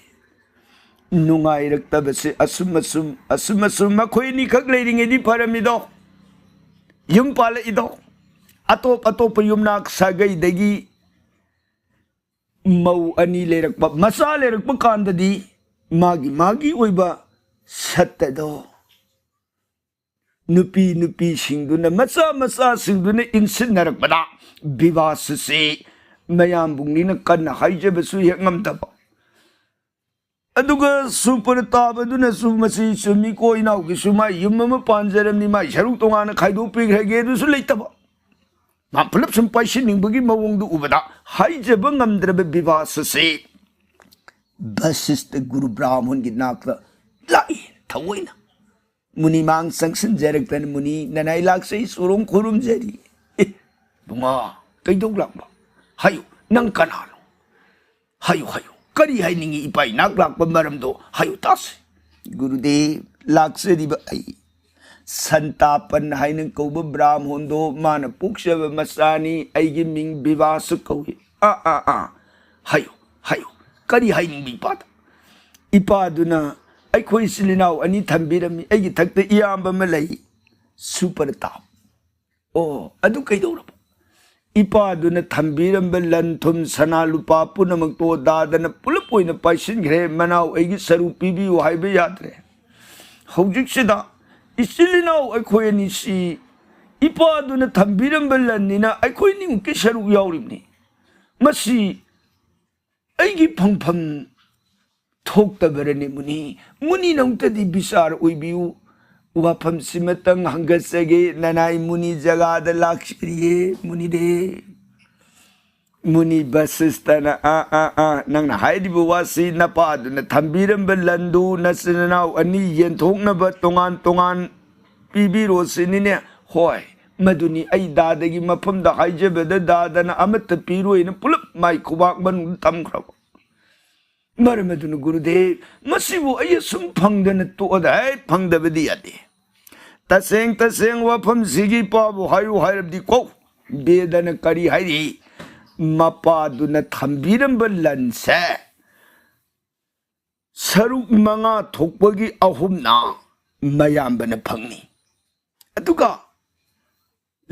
ꯅꯨꯡꯉꯥꯏꯔꯛꯇꯕꯁꯦ ꯑꯁꯨꯝ ꯑꯁꯨꯝ, ꯑꯁꯨꯝ ꯑꯁꯨꯝ ꯃꯈꯣꯏ ꯑꯅꯤꯈꯛ ꯂꯩꯔꯤꯉꯩꯗꯤ ꯐꯔꯝꯃꯤꯗꯣ꯫ ꯌꯨꯝ ꯄꯥꯜꯂꯛꯏꯗꯣ꯫ ꯑꯇꯣꯞ ꯑꯇꯣꯞꯄ ꯌꯨꯝꯅꯥꯛ ꯁꯥꯒꯩꯗꯒꯤ ꯃꯧ ꯑꯅꯤ ꯂꯩꯔꯛꯄ, ꯃꯆꯥ ꯂꯩꯔꯛꯄ ꯀꯥꯟꯗꯗꯤ ꯃꯥꯒꯤ ꯃꯥꯒꯤ ꯑꯣꯏꯕ ꯁꯠꯇꯗꯣ ꯅꯨꯄꯤ ꯅꯨꯄꯤꯁꯤꯡꯗꯨꯅ, ꯃꯆꯥ ꯃꯆꯥꯁꯤꯡꯗꯨꯅ ꯏꯟꯁꯤꯟꯅꯔꯛꯄꯗ ꯕꯤꯕꯥꯁꯁꯤ ꯃꯌꯥꯝꯕꯨꯡꯅꯤꯅ ꯀꯟꯅ ꯍꯥꯏꯖꯕꯁꯨ ꯍꯦꯛ ꯉꯝꯗꯕ꯫ ꯑꯗꯨꯒ ꯁꯨꯄ꯭ꯔꯇꯥꯞ ꯑꯗꯨꯅꯁꯨ ꯃꯁꯤ ꯆꯨꯝꯃꯤꯀꯣ, ꯏꯅꯥꯎꯒꯤꯁꯨ ꯃꯥꯏ ꯌꯨꯝ ꯑꯃ ꯄꯥꯟꯖꯔꯝꯅꯤ, ꯃꯥꯏ ꯁꯔꯨꯛ ꯇꯣꯉꯥꯟꯅ ꯈꯥꯏꯗꯣꯛꯄꯤꯈ꯭ꯔꯒꯦ ꯑꯗꯨꯁꯨ ꯂꯩꯇꯕ꯫ ꯃꯥ ꯄꯨꯂꯞ ꯁꯨꯝ ꯄꯥꯏꯁꯤꯟꯅꯤꯡꯕꯒꯤ ꯃꯑꯣꯡꯗꯨ ꯎꯕꯗ ꯍꯥꯏꯖꯕ ꯉꯝꯗ꯭ꯔꯕ ꯕꯤꯚꯥꯁ ꯑꯁꯤ ꯕꯁꯤꯁꯇ ꯒꯨꯔꯨ ꯕ꯭ꯔꯥꯍꯃꯟꯒꯤ ꯅꯥꯛꯇ ꯂꯥꯛꯏ꯫ ꯊꯑꯣꯏꯅ ꯃꯨꯅꯤ ꯃꯥꯡ ꯆꯪꯁꯤꯟꯖꯔꯛꯇꯅ, "ꯃꯨꯅꯤ, ꯅꯅꯥꯏ ꯂꯥꯛꯆꯩ, ꯁꯣꯔꯣꯡ ꯈꯨꯔꯨꯝꯖꯔꯤ꯫" "ꯑꯦ, ꯕꯨꯡꯉꯣ, ꯀꯩꯗꯧ ꯂꯥꯛꯄ? ꯍꯥꯏꯌꯨ, ꯅꯪ ꯀꯅꯥꯅꯣ? ꯍꯥꯏꯌꯨ, ꯍꯥꯏꯌꯨ, ꯀꯔꯤ ꯍꯥꯏꯅꯤꯡꯉꯤ ꯏꯄꯥ ꯏꯅꯥꯛ ꯂꯥꯛꯄ ꯃꯔꯝꯗꯣ ꯍꯥꯏꯌꯨ ꯇꯥꯁꯤ꯫" "ꯒꯨꯔꯨꯗꯦꯕ, ꯂꯥꯛꯆꯔꯤꯕ ꯑꯩ ꯁꯟꯇꯥꯄꯟ ꯍꯥꯏꯅ ꯀꯧꯕ ꯕ꯭ꯔꯥꯍꯃꯣꯟꯗꯣ ꯃꯥꯅ ꯄꯣꯛꯆꯕ ꯃꯆꯥꯅꯤ꯫ ꯑꯩꯒꯤ ꯃꯤꯡ ꯕꯤꯚꯥꯁ ꯀꯧꯏ꯫" "ꯑꯥ, ꯑꯥ, ꯑꯥ, ꯍꯥꯏꯌꯨ, ꯍꯥꯏꯌꯨ, ꯀꯔꯤ ꯍꯥꯏꯅꯤꯡꯕ ꯏꯄꯥꯗ?" "ꯏꯄꯥꯗꯨꯅ ꯑꯩꯈꯣꯏ ꯏꯆꯤꯜ ꯏꯅꯥꯎ ꯑꯅꯤ ꯊꯝꯕꯤꯔꯝꯃꯤ, ꯑꯩꯒꯤ ꯊꯛꯇ ꯏꯌꯥꯝꯕ ꯑꯃ ꯂꯩ, ꯁꯨꯄ꯭ꯔꯇꯥꯞ꯫" "ꯑꯣ, ꯑꯗꯨ ꯀꯩꯗꯧꯔꯕ?" "ꯏꯄꯥꯗꯨꯅ ꯊꯝꯕꯤꯔꯝꯕ ꯂꯟ ꯊꯨꯝ, ꯁꯅꯥ ꯂꯨꯄꯥ ꯄꯨꯝꯅꯃꯛꯇꯣ ꯗꯥꯗꯅ ꯄꯨꯂꯞ ꯑꯣꯏꯅ ꯄꯥꯏꯁꯤꯟꯈ꯭ꯔꯦ꯫ ꯃꯅꯥꯎ ꯑꯩꯒꯤ ꯁꯔꯨꯛ ꯄꯤꯕꯤꯌꯨ ꯍꯥꯏꯕ ꯌꯥꯗ꯭ꯔꯦ꯫ ꯍꯧꯖꯤꯛꯁꯤꯗ ꯏꯆꯤꯜ ꯏꯅꯥꯎ ꯑꯩꯈꯣꯏ ꯑꯅꯤꯁꯤ ꯏꯄꯥꯗꯨꯅ ꯊꯝꯕꯤꯔꯝꯕ ꯂꯟꯅꯤꯅ ꯑꯩꯈꯣꯏ ꯑꯅꯤꯃꯛꯀꯤ ꯁꯔꯨꯛ ꯌꯥꯎꯔꯤꯕꯅꯤ꯫ ꯃꯁꯤ ꯑꯩꯒꯤ ꯐꯪꯐꯝ ꯊꯣꯛꯇꯕꯔꯅꯦ ꯃꯨꯅꯤ? ꯃꯨꯅꯤꯅ ꯑꯃꯨꯛꯇꯗꯤ ꯕꯤꯆꯥꯔ ꯑꯣꯏꯕꯤꯌꯨ꯫ ꯋꯥꯐꯝꯁꯤꯃꯇꯪ ꯍꯪꯒꯠꯆꯒꯦ, ꯅꯅꯥꯏ ꯃꯨꯅꯤ ꯖꯒꯥꯗ ꯂꯥꯛꯆꯔꯤꯌꯦ, ꯃꯨꯅꯤꯗꯦ꯫" ꯃꯨꯅꯤ ꯕꯁꯤꯁꯇꯅ, "ꯑꯥ, ꯑꯥ, ꯑꯥ, ꯅꯪꯅ ꯍꯥꯏꯔꯤꯕ ꯋꯥꯁꯤ ꯅꯄꯥꯗꯨꯅ ꯊꯝꯕꯤꯔꯝꯕ ꯂꯟꯗꯨ ꯅꯆꯤꯟ ꯅꯅꯥꯎ ꯑꯅꯤ ꯌꯦꯟꯊꯣꯛꯅꯕ ꯇꯣꯉꯥꯟ ꯇꯣꯉꯥꯟ ꯄꯤꯕꯤꯔꯣ ꯁꯤꯅꯤꯅꯦ?" "ꯍꯣꯏ, ꯃꯗꯨꯅꯤ꯫ ꯑꯩ ꯗꯥꯗꯒꯤ ꯃꯐꯝꯗ ꯍꯥꯏꯖꯕꯗ ꯗꯥꯗꯅ ꯑꯃꯠꯇ ꯄꯤꯔꯣꯏꯅ ꯄꯨꯂꯞ ꯃꯥꯏ ꯈꯨꯕꯥꯛ ꯃꯅꯨꯡꯗ ꯊꯝꯈ꯭ꯔꯕ꯫ ꯃꯔꯝ ꯑꯗꯨꯅ ꯒꯨꯔꯨꯗꯦꯕ, ꯃꯁꯤꯕꯨ ꯑꯩ ꯑꯁꯨꯝ ꯐꯪꯗꯅ ꯇꯣꯛꯑꯗ ꯍꯦꯛ ꯐꯪꯗꯕꯗꯤ ꯌꯥꯗꯦ꯫ ꯇꯁꯦꯡ ꯇꯁꯦꯡ ꯋꯥꯐꯝꯁꯤꯒꯤ ꯏꯄꯥꯕꯨ ꯍꯥꯏꯌꯨ ꯍꯥꯏꯔꯕꯗꯤ ꯀꯣ, ꯕꯦꯗꯅ ꯀꯔꯤ ꯍꯥꯏꯔꯤ? ꯃꯄꯥꯗꯨꯅ ꯊꯝꯕꯤꯔꯝꯕ ꯂꯟꯁꯦ ꯁꯔꯨꯛ ꯃꯉꯥ ꯊꯣꯛꯄꯒꯤ ꯑꯍꯨꯝꯅ ꯃꯌꯥꯝꯕꯅ ꯐꯪꯅꯤ, ꯑꯗꯨꯒ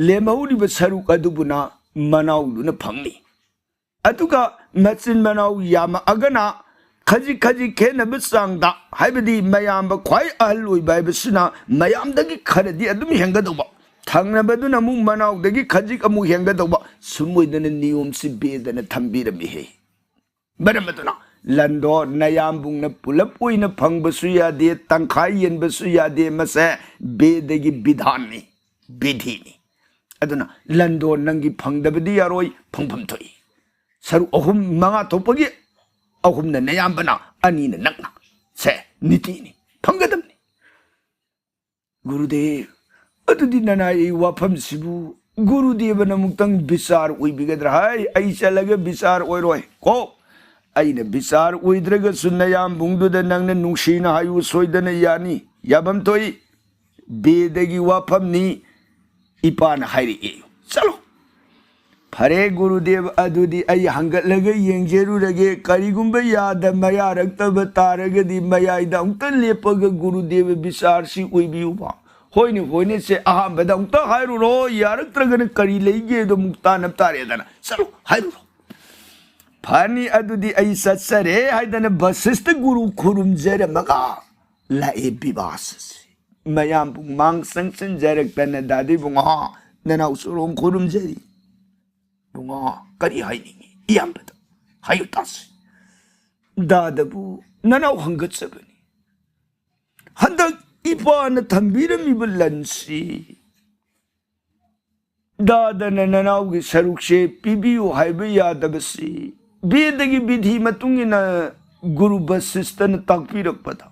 ꯂꯦꯝꯍꯧꯔꯤꯕ ꯁꯔꯨꯛ ꯑꯗꯨꯕꯨꯅ ꯃꯅꯥꯎꯗꯨꯅ ꯐꯪꯅꯤ꯫ ꯑꯗꯨꯒ ꯃꯆꯤꯟ ꯃꯅꯥꯎ ꯌꯥꯝꯃꯛꯑꯒꯅ ꯈꯖꯤꯛ ꯈꯖꯤꯛ ꯈꯦꯠꯅꯕ ꯆꯥꯡꯗ, ꯍꯥꯏꯕꯗꯤ ꯃꯌꯥꯝꯕ ꯈ꯭ꯋꯥꯏ ꯑꯍꯜ ꯑꯣꯏꯕ ꯍꯥꯏꯕꯁꯤꯅ ꯃꯌꯥꯝꯗꯒꯤ ꯈꯔꯗꯤ ꯑꯗꯨꯝ ꯍꯦꯟꯒꯗꯧꯕ, ꯊꯪꯅꯕꯗꯨꯅ ꯑꯃꯨꯛ ꯃꯅꯥꯎꯗꯒꯤ ꯈꯖꯤꯛ ꯑꯃꯨꯛ ꯍꯦꯟꯒꯗꯧꯕ, ꯁꯨꯝ ꯑꯣꯏꯗꯅ ꯅꯤꯌꯣꯝꯁꯤ ꯕꯦꯗꯅ ꯊꯝꯕꯤꯔꯝꯃꯤꯍꯦ꯫ ꯃꯔꯝ ꯑꯗꯨꯅ ꯂꯟꯗꯣ ꯅꯌꯥꯝꯕꯨꯡꯅ ꯄꯨꯂꯞ ꯑꯣꯏꯅ ꯐꯪꯕꯁꯨ ꯌꯥꯗꯦ, ꯇꯪꯈꯥꯏ ꯌꯦꯟꯕꯁꯨ ꯌꯥꯗꯦ꯫ ꯃꯁꯦ ꯕꯦꯗꯒꯤ ꯕꯤꯙꯥꯟꯅꯤ, ꯕꯤꯙꯤꯅꯤ꯫ ꯑꯗꯨꯅ ꯂꯟꯗꯣ ꯅꯪꯒꯤ ꯐꯪꯗꯕꯗꯤ ꯌꯥꯔꯣꯏ, ꯐꯪꯐꯝ ꯊꯣꯛꯏ꯫ ꯁꯔꯨꯛ ꯑꯍꯨꯝ, ꯃꯉꯥ ꯊꯣꯛꯄꯒꯤ ꯑꯍꯨꯝꯅ ꯅꯌꯥꯝꯕꯅ, ꯑꯅꯤꯅ ꯅꯪꯅ꯫ ꯁꯦ ꯅꯤꯇꯤꯅꯤ, ꯐꯪꯒꯗꯕꯅꯤ꯫ ꯒꯨꯔꯨꯗꯦꯕ, ꯑꯗꯨꯗꯤ ꯅꯅꯥꯏ ꯋꯥꯐꯝꯁꯤꯕꯨ ꯒꯨꯔꯨꯗꯦꯕꯅ ꯑꯃꯨꯛꯇꯪ ꯕꯤꯆꯥꯔ ꯑꯣꯏꯕꯤꯒꯗ꯭ꯔꯥ? ꯍꯥꯏ, ꯑꯩ ꯆꯠꯂꯒ ꯕꯤꯆꯥꯔ ꯑꯣꯏꯔꯣꯏ ꯀꯣ꯫ ꯑꯩꯅ ꯕꯤꯆꯥꯔ ꯑꯣꯏꯗ꯭ꯔꯒꯁꯨ ꯅꯌꯥꯝꯕꯨꯡꯗꯨꯗ ꯅꯪꯅ ꯅꯨꯡꯁꯤꯅ ꯍꯥꯏꯌꯨ, ꯁꯣꯏꯗꯅ ꯌꯥꯅꯤ꯫ ꯌꯥꯐꯝ ꯊꯣꯛꯏ, ꯕꯦꯗꯒꯤ ꯋꯥꯐꯝꯅꯤ, ꯏꯄꯥꯅ ꯍꯥꯏꯔꯛꯏ꯫ ꯆꯠꯂꯣ꯫ ꯐꯔꯦ ꯒꯨꯔꯨꯗꯦꯕ, ꯑꯗꯨꯗꯤ ꯑꯩ ꯍꯪꯒꯠꯂꯒ ꯌꯦꯡꯖꯔꯨꯔꯒꯦ꯫ ꯀꯔꯤꯒꯨꯝꯕ ꯌꯥꯗ ꯃꯌꯥꯔꯛꯇꯕ ꯇꯥꯔꯒꯗꯤ ꯃꯌꯥꯏꯗ ꯑꯃꯨꯛꯇ ꯂꯦꯞꯄꯒ ꯒꯨꯔꯨꯗꯦꯕ ꯕꯤꯆꯥꯔꯁꯤ ꯑꯣꯏꯕꯤꯌꯨꯕ꯫ ꯍꯣꯏꯅꯦ, ꯍꯣꯏꯅꯦ, ꯁꯦ ꯑꯍꯥꯟꯕꯗ ꯑꯃꯨꯛꯇ ꯍꯥꯏꯔꯨꯔꯣ, ꯌꯥꯔꯛꯇ꯭ꯔꯒꯅ ꯀꯔꯤ ꯂꯩꯒꯦꯗꯣ ꯑꯃꯨꯛ ꯇꯥꯟꯅꯕ ꯇꯥꯔꯦꯗꯅ꯫ ꯆꯠꯂꯣ, ꯍꯥꯏꯔꯨꯔꯣ꯫ ꯐꯅꯤ, ꯑꯗꯨꯗꯤ ꯑꯩ ꯆꯠꯆꯔꯦ ꯍꯥꯏꯗꯅ ꯕꯁꯤꯁꯇ ꯒꯨꯔꯨ ꯈꯨꯔꯨꯝꯖꯔꯝꯃꯒ ꯂꯥꯛꯑꯦ ꯕꯤꯕꯥꯁꯁꯤ꯫ ꯃꯌꯥꯝ ꯄꯨꯡꯃꯥꯡ ꯆꯪꯁꯤꯟꯖꯔꯛꯇꯅ, "ꯗꯥꯗꯤ ꯏꯕꯨꯡꯉꯣ, ꯅꯅꯥꯎ ꯆꯣꯔꯣꯡ ꯈꯨꯔꯨꯝꯖꯔꯤ꯫ ꯏꯕꯨꯡꯉꯣ, ꯀꯔꯤ ꯍꯥꯏꯅꯤꯡꯉꯤ? ꯏꯌꯥꯝꯕꯗ ꯍꯥꯏꯌꯨ ꯇꯥꯁꯤ꯫ ꯗꯥꯗꯕꯨ ꯅꯅꯥꯎ ꯍꯪꯒꯠꯆꯕꯅꯤ꯫ ꯍꯟꯗꯛ ꯏꯄꯥꯅ ꯊꯝꯕꯤꯔꯝꯃꯤꯕ ꯂꯟꯁꯤ ꯗꯥꯗꯅ ꯅꯅꯥꯎꯒꯤ ꯁꯔꯨꯛꯁꯦ ꯄꯤꯕꯤꯌꯨ ꯍꯥꯏꯕ ꯌꯥꯗꯕꯁꯤ ꯕꯦꯗꯒꯤ ꯕꯤꯙꯤ ꯃꯇꯨꯡ ꯏꯟꯅ ꯒꯨꯔꯨ ꯕꯁꯤꯁꯇꯅ ꯇꯥꯛꯄꯤꯔꯛꯄꯗ,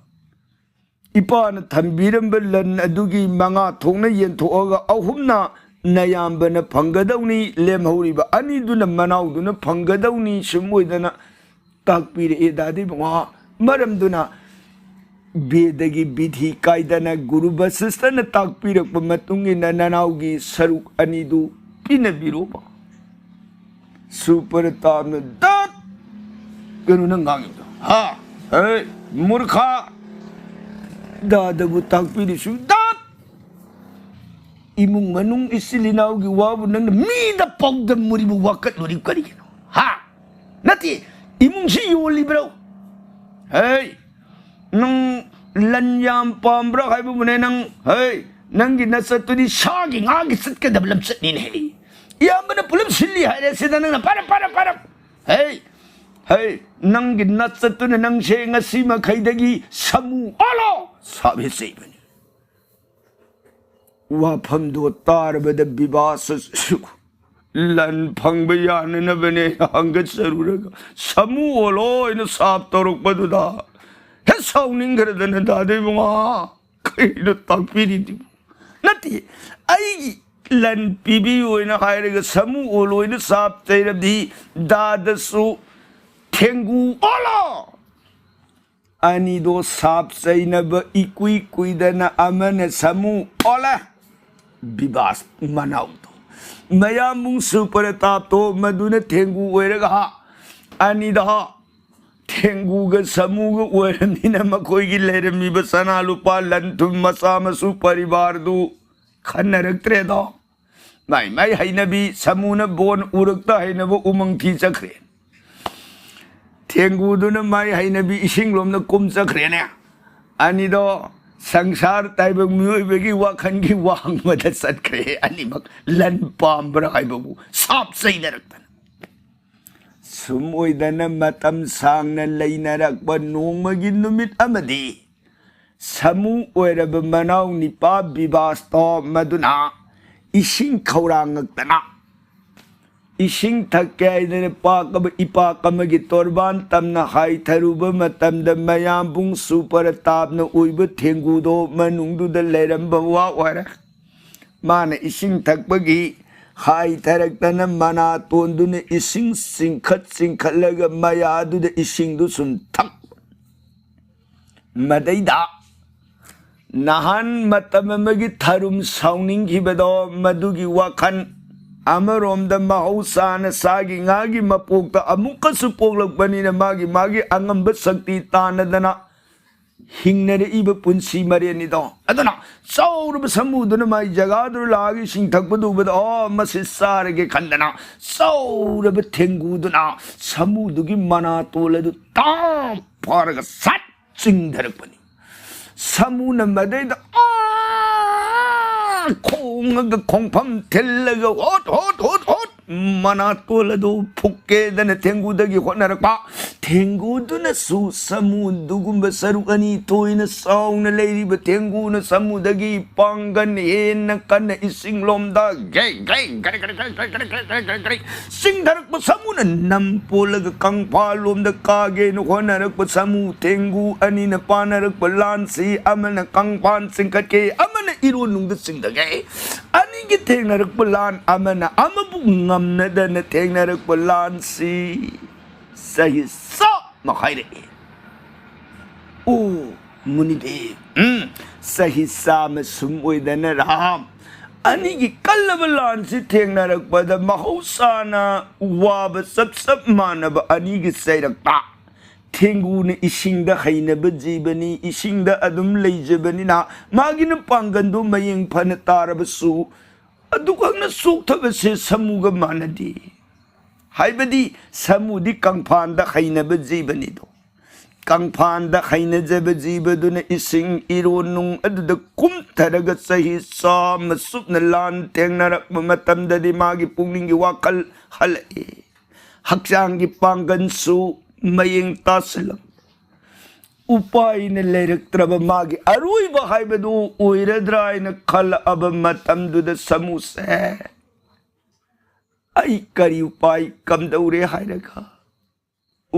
ꯏꯄꯥꯅ ꯊꯝꯕꯤꯔꯝꯕ ꯂꯟ ꯑꯗꯨꯒꯤ ꯃꯉꯥ ꯊꯣꯛꯅ ꯌꯦꯟꯊꯣꯛꯑꯒ ꯑꯍꯨꯝꯅ ꯅꯌꯥꯝꯕꯅ ꯐꯪꯒꯗꯧꯅꯤ, ꯂꯦꯝꯍꯧꯔꯤꯕ ꯑꯅꯤꯗꯨꯅ ꯃꯅꯥꯎꯗꯨꯅ ꯐꯪꯒꯗꯧꯅꯤ, ꯁꯨꯝ ꯑꯣꯏꯗꯅ ꯇꯥꯛꯄꯤꯔꯛꯑꯦ ꯗꯥꯗꯤ ꯏꯕꯨꯡꯉꯣ꯫ ꯃꯔꯝꯗꯨꯅ ꯕꯦꯗꯒꯤ ꯕꯤꯙꯤ ꯀꯥꯏꯗꯅ ꯒꯨꯔꯨ ꯕꯁꯤꯁꯇꯅ ꯇꯥꯛꯄꯤꯔꯛꯄ ꯃꯇꯨꯡ ꯏꯟꯅ ꯅꯅꯥꯎꯒꯤ ꯁꯔꯨꯛ ꯑꯅꯤꯗꯨ ꯄꯤꯅꯕꯤꯔꯣꯕ꯫" ꯁꯨꯄꯔ ꯇꯥꯝꯅ, "ꯗꯠ! ꯀꯩꯅꯣ ꯅꯪ ꯉꯥꯡꯉꯤꯗꯣ? ꯍꯥ? ꯍꯦ, ꯃꯨꯔꯈꯥ! ꯗꯥꯗꯕꯨ ꯇꯥꯛꯄꯤꯔꯤꯁꯨ ꯗꯠ! ꯏꯃꯨꯡ ꯃꯅꯨꯡ ꯏꯆꯤꯜ ꯏꯅꯥꯎꯒꯤ ꯋꯥꯕꯨ ꯅꯪꯅ ꯃꯤꯗ ꯄꯥꯎꯗꯝꯃꯨꯔꯤꯕ ꯋꯥꯀꯠꯂꯨꯔꯤꯕ ꯀꯔꯤꯒꯤꯅꯣ? ꯍꯥ? ꯅꯠꯇꯦ, ꯏꯃꯨꯡꯁꯤ ꯌꯣꯜꯂꯤꯕ꯭ꯔꯣ? ꯍꯦ, ꯅꯪ ꯂꯟ ꯌꯥꯝ ꯄꯥꯝꯕ꯭ꯔꯥ ꯍꯥꯏꯕꯕꯨꯅꯦ ꯅꯪ, ꯍꯦ, ꯅꯪꯒꯤ ꯅꯆꯠꯇꯨꯗꯤ ꯁꯥꯒꯤ ꯉꯥꯒꯤ ꯆꯠꯀꯗꯕ ꯂꯝꯆꯠꯅꯤꯅꯦ꯫ ꯏꯌꯥꯝꯕꯅ ꯄꯨꯂꯞ ꯁꯤꯜꯂꯤ ꯍꯥꯏꯔꯦ ꯁꯤꯗ ꯅꯪꯅ ꯄꯥꯔꯞ, ꯄꯥꯔꯞ, ꯄꯥꯔꯞ꯫ ꯍꯦ, "ꯍꯩ, ꯅꯪꯒꯤ ꯅꯆꯠꯇꯨꯅ ꯅꯪꯁꯦ ꯉꯁꯤ ꯃꯈꯩꯗꯒꯤ ꯁꯥꯃꯨ ꯑꯣꯜꯂꯣ!" ꯁꯥꯞ ꯍꯦꯛ ꯆꯩꯕꯅꯤ꯫ ꯋꯥꯐꯝꯗꯣ ꯇꯥꯔꯕꯗ ꯕꯤꯕꯥꯁꯁꯨ ꯂꯟ ꯐꯪꯕ ꯌꯥꯅꯅꯕꯅꯦ ꯍꯪꯒꯠꯆꯔꯨꯔꯒ ꯁꯥꯃꯨ ꯑꯣꯜꯂꯣ ꯍꯥꯏꯅ ꯁꯥꯞ ꯇꯧꯔꯛꯄꯗꯨꯗ ꯍꯦꯛ ꯁꯥꯎꯅꯤꯡꯈ꯭ꯔꯗꯅ, "ꯗꯥꯗꯥ ꯏꯕꯨꯡꯉꯣ, ꯀꯩꯅꯣ ꯇꯥꯛꯄꯤꯔꯤꯗꯨꯕꯨ? ꯅꯠꯇꯦ, ꯑꯩꯒꯤ ꯂꯟ ꯄꯤꯕꯤꯌꯨ ꯍꯥꯏꯅ ꯍꯥꯏꯔꯒ ꯁꯥꯃꯨ ꯑꯣꯜꯂꯣ ꯍꯥꯏꯅ ꯁꯥꯞ ꯆꯩꯔꯕꯗꯤ ꯗꯥꯗꯥꯁꯨ ꯊꯦꯡꯒꯨ ꯑꯣꯜꯂꯣ!" ꯑꯅꯤꯗꯣ ꯁꯥꯞ ꯆꯩꯅꯕ ꯏꯀꯨꯏ ꯀꯨꯏꯗꯅ ꯑꯃꯅ ꯁꯥꯃꯨ ꯑꯣꯜꯂꯦ꯫ ꯕꯤꯕꯥꯁ ꯃꯅꯥꯎꯗꯣ, ꯃꯌꯥꯝꯕꯨꯡ ꯁꯨꯄ꯭ꯔꯇꯥꯞꯇꯣ ꯃꯗꯨꯅ ꯊꯦꯡꯒꯨ ꯑꯣꯏꯔꯒ ꯍꯥ, ꯑꯅꯤꯗ ꯍꯥ, ꯊꯦꯡꯒꯨꯒ ꯁꯥꯃꯨꯒ ꯑꯣꯏꯔꯕꯅꯤꯅ ꯃꯈꯣꯏꯒꯤ ꯂꯩꯔꯝꯃꯤꯕ ꯁꯅꯥ ꯂꯨꯄꯥ ꯂꯟ ꯊꯨꯝ ꯃꯆꯥ ꯃꯁꯨ ꯄꯔꯤꯕꯥꯔꯗꯨ ꯈꯟꯅꯔꯛꯇ꯭ꯔꯦꯗꯣ꯫ ꯃꯥꯏ ꯃꯥꯏ ꯍꯩꯅꯕꯤ, ꯁꯥꯃꯨꯅ ꯕꯣꯟ ꯎꯔꯛꯇ ꯍꯩꯅꯕ ꯎꯃꯪ ꯊꯤ ꯆꯠꯈ꯭ꯔꯦ꯫ ꯊꯦꯡꯒꯨꯗꯨꯅ ꯃꯥꯏ ꯍꯩꯅꯕꯤ ꯏꯁꯤꯡ ꯂꯣꯝꯗ ꯀꯨꯝ ꯆꯠꯈ꯭ꯔꯦꯅꯦ꯫ ꯑꯅꯤꯗꯣ ꯁꯪꯁꯥꯔ ꯇꯥꯏꯕꯪ ꯃꯤꯑꯣꯏꯕꯒꯤ ꯋꯥꯈꯜꯒꯤ ꯋꯥꯡꯃꯗ ꯆꯠꯈ꯭ꯔꯦ꯫ ꯑꯅꯤꯃꯛ ꯂꯟ ꯄꯥꯝꯕ꯭ꯔꯥ ꯍꯥꯏꯕꯕꯨ ꯁꯥꯞ ꯆꯩꯅꯔꯛꯇꯅ꯫ ꯁꯨꯝ ꯑꯣꯏꯗꯅ ꯃꯇꯝ ꯁꯥꯡꯅ ꯂꯩꯅꯔꯛꯄ ꯅꯣꯡꯃꯒꯤ ꯅꯨꯃꯤꯠ ꯑꯃꯗꯤ ꯁꯥꯃꯨ ꯑꯣꯏꯔꯕ ꯃꯅꯥꯎ ꯅꯤꯄꯥ ꯕꯤꯕꯥꯁꯇꯣ ꯃꯗꯨꯅ ꯏꯁꯤꯡ ꯈꯧꯔꯥꯡꯉꯛꯇꯅ ꯏꯁꯤꯡ ꯊꯛꯀꯦ ꯍꯥꯏꯗꯅ ꯄꯥꯛ ꯑꯃ, ꯏꯄꯥꯛ ꯑꯃꯒꯤ ꯇꯣꯔꯕꯥꯟ ꯇꯝꯅ ꯍꯥꯏꯊꯔꯨꯕ ꯃꯇꯝꯗ ꯃꯌꯥꯝꯕꯨꯡ ꯁꯨꯄ꯭ꯔꯇꯥꯞꯅ ꯑꯣꯏꯕ ꯊꯦꯡꯒꯨꯗꯣ ꯃꯅꯨꯡꯗꯨꯗ ꯂꯩꯔꯝꯕ ꯋꯥ ꯑꯣꯏꯔꯦ꯫ ꯃꯥꯅ ꯏꯁꯤꯡ ꯊꯛꯄꯒꯤ ꯍꯥꯏꯊꯔꯛꯇꯅ ꯃꯅꯥꯇꯣꯟꯗꯨꯅ ꯏꯁꯤꯡ ꯆꯤꯡꯈꯠ ꯆꯤꯡꯈꯠꯂꯒ ꯃꯌꯥꯗꯨꯗ ꯏꯁꯤꯡꯗꯨ ꯁꯨꯝ ꯊꯛ꯫ ꯃꯗꯩꯗ ꯅꯍꯥꯟ ꯃꯇꯝ ꯑꯃꯒꯤ ꯊꯔꯨꯝ ꯁꯥꯎꯅꯤꯡꯈꯤꯕꯗꯣ, ꯃꯗꯨꯒꯤ ꯋꯥꯈꯜ, ꯑꯃꯔꯣꯝꯗ ꯃꯍꯧꯁꯥꯅ ꯁꯥꯒꯤ ꯉꯥꯒꯤ ꯃꯄꯣꯛꯇ ꯑꯃꯨꯛꯀꯁꯨ ꯄꯣꯛꯂꯛꯄꯅꯤꯅ ꯃꯥꯒꯤ ꯃꯥꯒꯤ ꯑꯉꯝꯕ ꯁꯛꯇꯤ ꯇꯥꯟꯅꯗꯅ ꯍꯤꯡꯅꯔꯛꯏꯕ ꯄꯨꯟꯁꯤ ꯃꯔꯦꯟꯅꯤꯗꯣ꯫ ꯑꯗꯨꯅ ꯆꯥꯎꯔꯕ ꯁꯥꯃꯨꯗꯨꯅ ꯃꯥꯏ ꯖꯒꯥꯗꯨꯗ ꯂꯥꯛꯑꯒ ꯏꯁꯤꯡ ꯊꯛꯄꯗꯨ ꯎꯕꯗ, "ꯑꯣ, ꯃꯁꯤ ꯆꯥꯔꯒꯦ" ꯈꯟꯗꯅ ꯆꯥꯎꯔꯕ ꯊꯦꯡꯒꯨꯗꯨꯅ ꯁꯥꯃꯨꯗꯨꯒꯤ ꯃꯅꯥꯇꯣꯜ ꯑꯗꯨ ꯇꯥꯞ ꯐꯥꯔꯒ ꯁꯠ ꯆꯤꯡꯊꯔꯛꯄꯅꯤ꯫ ꯁꯥꯃꯨꯅ ꯃꯗꯩꯗ "ꯑꯥ!" ꯈꯣꯡꯉꯒ ꯈꯣꯡꯐꯝ ꯊꯤꯜꯂꯒ "ꯍꯣꯠ, ꯍꯣꯠ, ꯍꯣꯠ, ꯍꯣꯠ!" ꯃꯅꯥꯇꯣꯜ ꯑꯗꯨ ꯐꯨꯛꯀꯦꯗꯅ ꯊꯦꯡꯒꯨꯗꯒꯤ ꯍꯣꯠꯅꯔꯛꯄ꯫ ꯊꯦꯡꯒꯨꯗꯨꯅꯁꯨ ꯁꯥꯃꯨꯗꯨꯒꯨꯝꯕ ꯁꯔꯨꯛ ꯑꯅꯤ ꯊꯣꯏꯅ ꯆꯥꯎꯅ ꯂꯩꯔꯤꯕ ꯊꯦꯡꯒꯨꯅ ꯁꯥꯃꯨꯗꯒꯤ ꯄꯥꯡꯒꯟ ꯍꯦꯟꯅ ꯀꯟꯅ ꯏꯁꯤꯡ ꯂꯣꯝꯗ ꯒ꯭ꯔꯩ ꯒ꯭ꯔꯩ ꯒ꯭ꯔꯩ ꯒ꯭ꯔꯩ ꯒ꯭ꯔꯩ ꯒ꯭ꯔꯩ ꯒ꯭ꯔꯩ ꯒ꯭ꯔꯩ ꯒ꯭ꯔꯩ ꯒ꯭ꯔꯩ ꯆꯤꯡꯊꯔꯛꯄ ꯁꯥꯃꯨꯅ ꯅꯝꯄꯣꯜꯂꯒ ꯀꯪꯐꯥꯜ ꯂꯣꯝꯗ ꯀꯥꯒꯦꯅ ꯍꯣꯠꯅꯔꯛꯄ ꯁꯥꯃꯨ ꯊꯦꯡꯒꯨ ꯑꯅꯤꯅ ꯄꯥꯅꯔꯛꯄ ꯂꯥꯟꯁꯤ ꯑꯃꯅ ꯀꯪꯐꯥꯜ ꯆꯤꯡꯈꯠꯀꯦ, ꯑꯃꯅ ꯏꯔꯣꯟꯅꯨꯡꯗ ꯆꯤꯡꯊꯒꯦ꯫ ꯑꯅꯤꯒꯤ ꯊꯦꯡꯅꯔꯛꯄ ꯂꯥꯟ ꯑꯃꯅ ꯑꯃꯕꯨ ꯉꯝꯅꯗꯅ ꯊꯦꯡꯅꯔꯛꯄ ꯂꯥꯟꯁꯤ ꯆꯍꯤ ꯆꯥꯝꯃ ꯍꯥꯏꯔꯛꯏ꯫ ꯑꯣ ꯃꯨꯅꯤꯗꯦꯕ, ꯎꯝ, ꯆꯍꯤ ꯆꯥꯝꯃ ꯁꯨꯝ ꯑꯣꯏꯗꯅ ꯔꯥꯝ ꯑꯅꯤꯒꯤ ꯀꯜꯂꯕ ꯂꯥꯟꯁꯤ ꯊꯦꯡꯅꯔꯛꯄꯗ ꯃꯍꯧꯁꯥꯅ ꯋꯥꯕ ꯆꯞ ꯆꯞ ꯃꯥꯟꯅꯕ ꯑꯅꯤꯒꯤ ꯆꯩꯔꯛꯇ ꯊꯦꯡꯒꯨꯅ ꯏꯁꯤꯡꯗ ꯍꯩꯅꯕ ꯖꯤꯕꯅꯤ, ꯏꯁꯤꯡꯗ ꯑꯗꯨꯝ ꯂꯩꯖꯕꯅꯤꯅ ꯃꯥꯒꯤꯅ ꯄꯥꯡꯒꯟꯗꯣ ꯃꯌꯦꯡ ꯐꯅ ꯇꯥꯔꯕꯁꯨ ꯑꯗꯨꯈꯛꯅ ꯆꯣꯛꯊꯕꯁꯦ ꯁꯥꯃꯨꯒ ꯃꯥꯟꯅꯗꯦ꯫ ꯍꯥꯏꯕꯗꯤ ꯁꯥꯃꯨꯗꯤ ꯀꯪꯐꯥꯟꯗ ꯍꯩꯅꯕ ꯖꯤꯕꯅꯤꯗꯣ꯫ ꯀꯪꯐꯥꯟꯗ ꯍꯩꯅꯖꯕ ꯖꯤꯕꯗꯨꯅ ꯏꯁꯤꯡ ꯏꯔꯣꯟ ꯅꯨꯡ ꯑꯗꯨꯗ ꯀꯨꯝꯊꯔꯒ ꯆꯍꯤ ꯆꯥꯝꯃ ꯆꯨꯞꯅ ꯂꯥꯟ ꯊꯦꯡꯅꯔꯛꯄ ꯃꯇꯝꯗꯗꯤ ꯃꯥꯒꯤ ꯄꯨꯛꯅꯤꯡꯒꯤ ꯋꯥꯈꯜ ꯍꯜꯂꯛꯏ꯫ ꯍꯛꯆꯥꯡꯒꯤ ꯄꯥꯡꯒꯜꯁꯨ ꯃꯌꯦꯡ ꯇꯥꯁꯤꯜꯂꯛ꯫ ꯎꯄꯥꯏꯅ ꯂꯩꯔꯛꯇ꯭ꯔꯕ ꯃꯥꯒꯤ ꯑꯔꯣꯏꯕ ꯍꯥꯏꯕꯗꯨ ꯑꯣꯏꯔꯗ꯭ꯔꯥ ꯍꯥꯏꯅ ꯈꯜꯂꯛꯑꯕ ꯃꯇꯝꯗꯨꯗ ꯁꯥꯃꯨꯁꯦ ꯑꯩ ꯀꯔꯤ ꯎꯄꯥꯏ ꯀꯝꯗꯧꯔꯦ ꯍꯥꯏꯔꯒ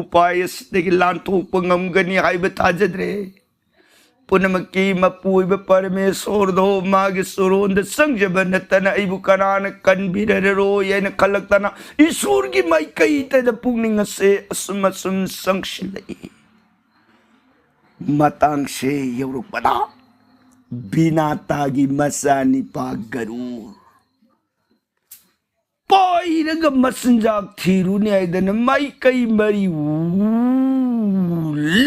ꯎꯄꯥꯏ ꯑꯁꯤꯗꯒꯤ ꯂꯥꯟꯊꯣꯛꯄ ꯉꯝꯒꯅꯤ ꯍꯥꯏꯕ ꯊꯥꯖꯗ꯭ꯔꯦ꯫ ꯄꯨꯝꯅꯃꯛꯀꯤ ꯃꯄꯨ ꯑꯣꯏꯕ ꯄꯔꯃꯦꯁꯣꯔꯗꯣ ꯃꯥꯒꯤ ꯁꯨꯔꯣꯟꯗ ꯆꯪꯖꯕ ꯅꯠꯇꯅ ꯑꯩꯕꯨ ꯀꯅꯥꯅ ꯀꯟꯕꯤꯔꯔꯣꯏ ꯍꯥꯏꯅ ꯈꯜꯂꯛꯇꯅ ꯏꯁꯣꯔꯒꯤ ꯃꯥꯏꯀꯩꯗ ꯄꯨꯛꯅꯤꯡ ꯑꯁꯦ ꯑꯁꯨꯝ ꯑꯁꯨꯝ ꯆꯪꯁꯤꯜꯂꯛꯏ꯫ ꯃꯇꯥꯡꯁꯦ ꯌꯧꯔꯛꯄꯗ ꯕꯤꯅꯥꯇꯥꯒꯤ ꯃꯆꯥꯅꯤꯄꯥ ꯒꯔꯨ ꯄꯥꯏꯔꯒ ꯃꯆꯤꯟꯖꯥꯛ ꯊꯤꯔꯨꯅꯤ ꯍꯥꯏꯗꯅ ꯃꯥꯏꯀꯩ ꯃꯔꯤ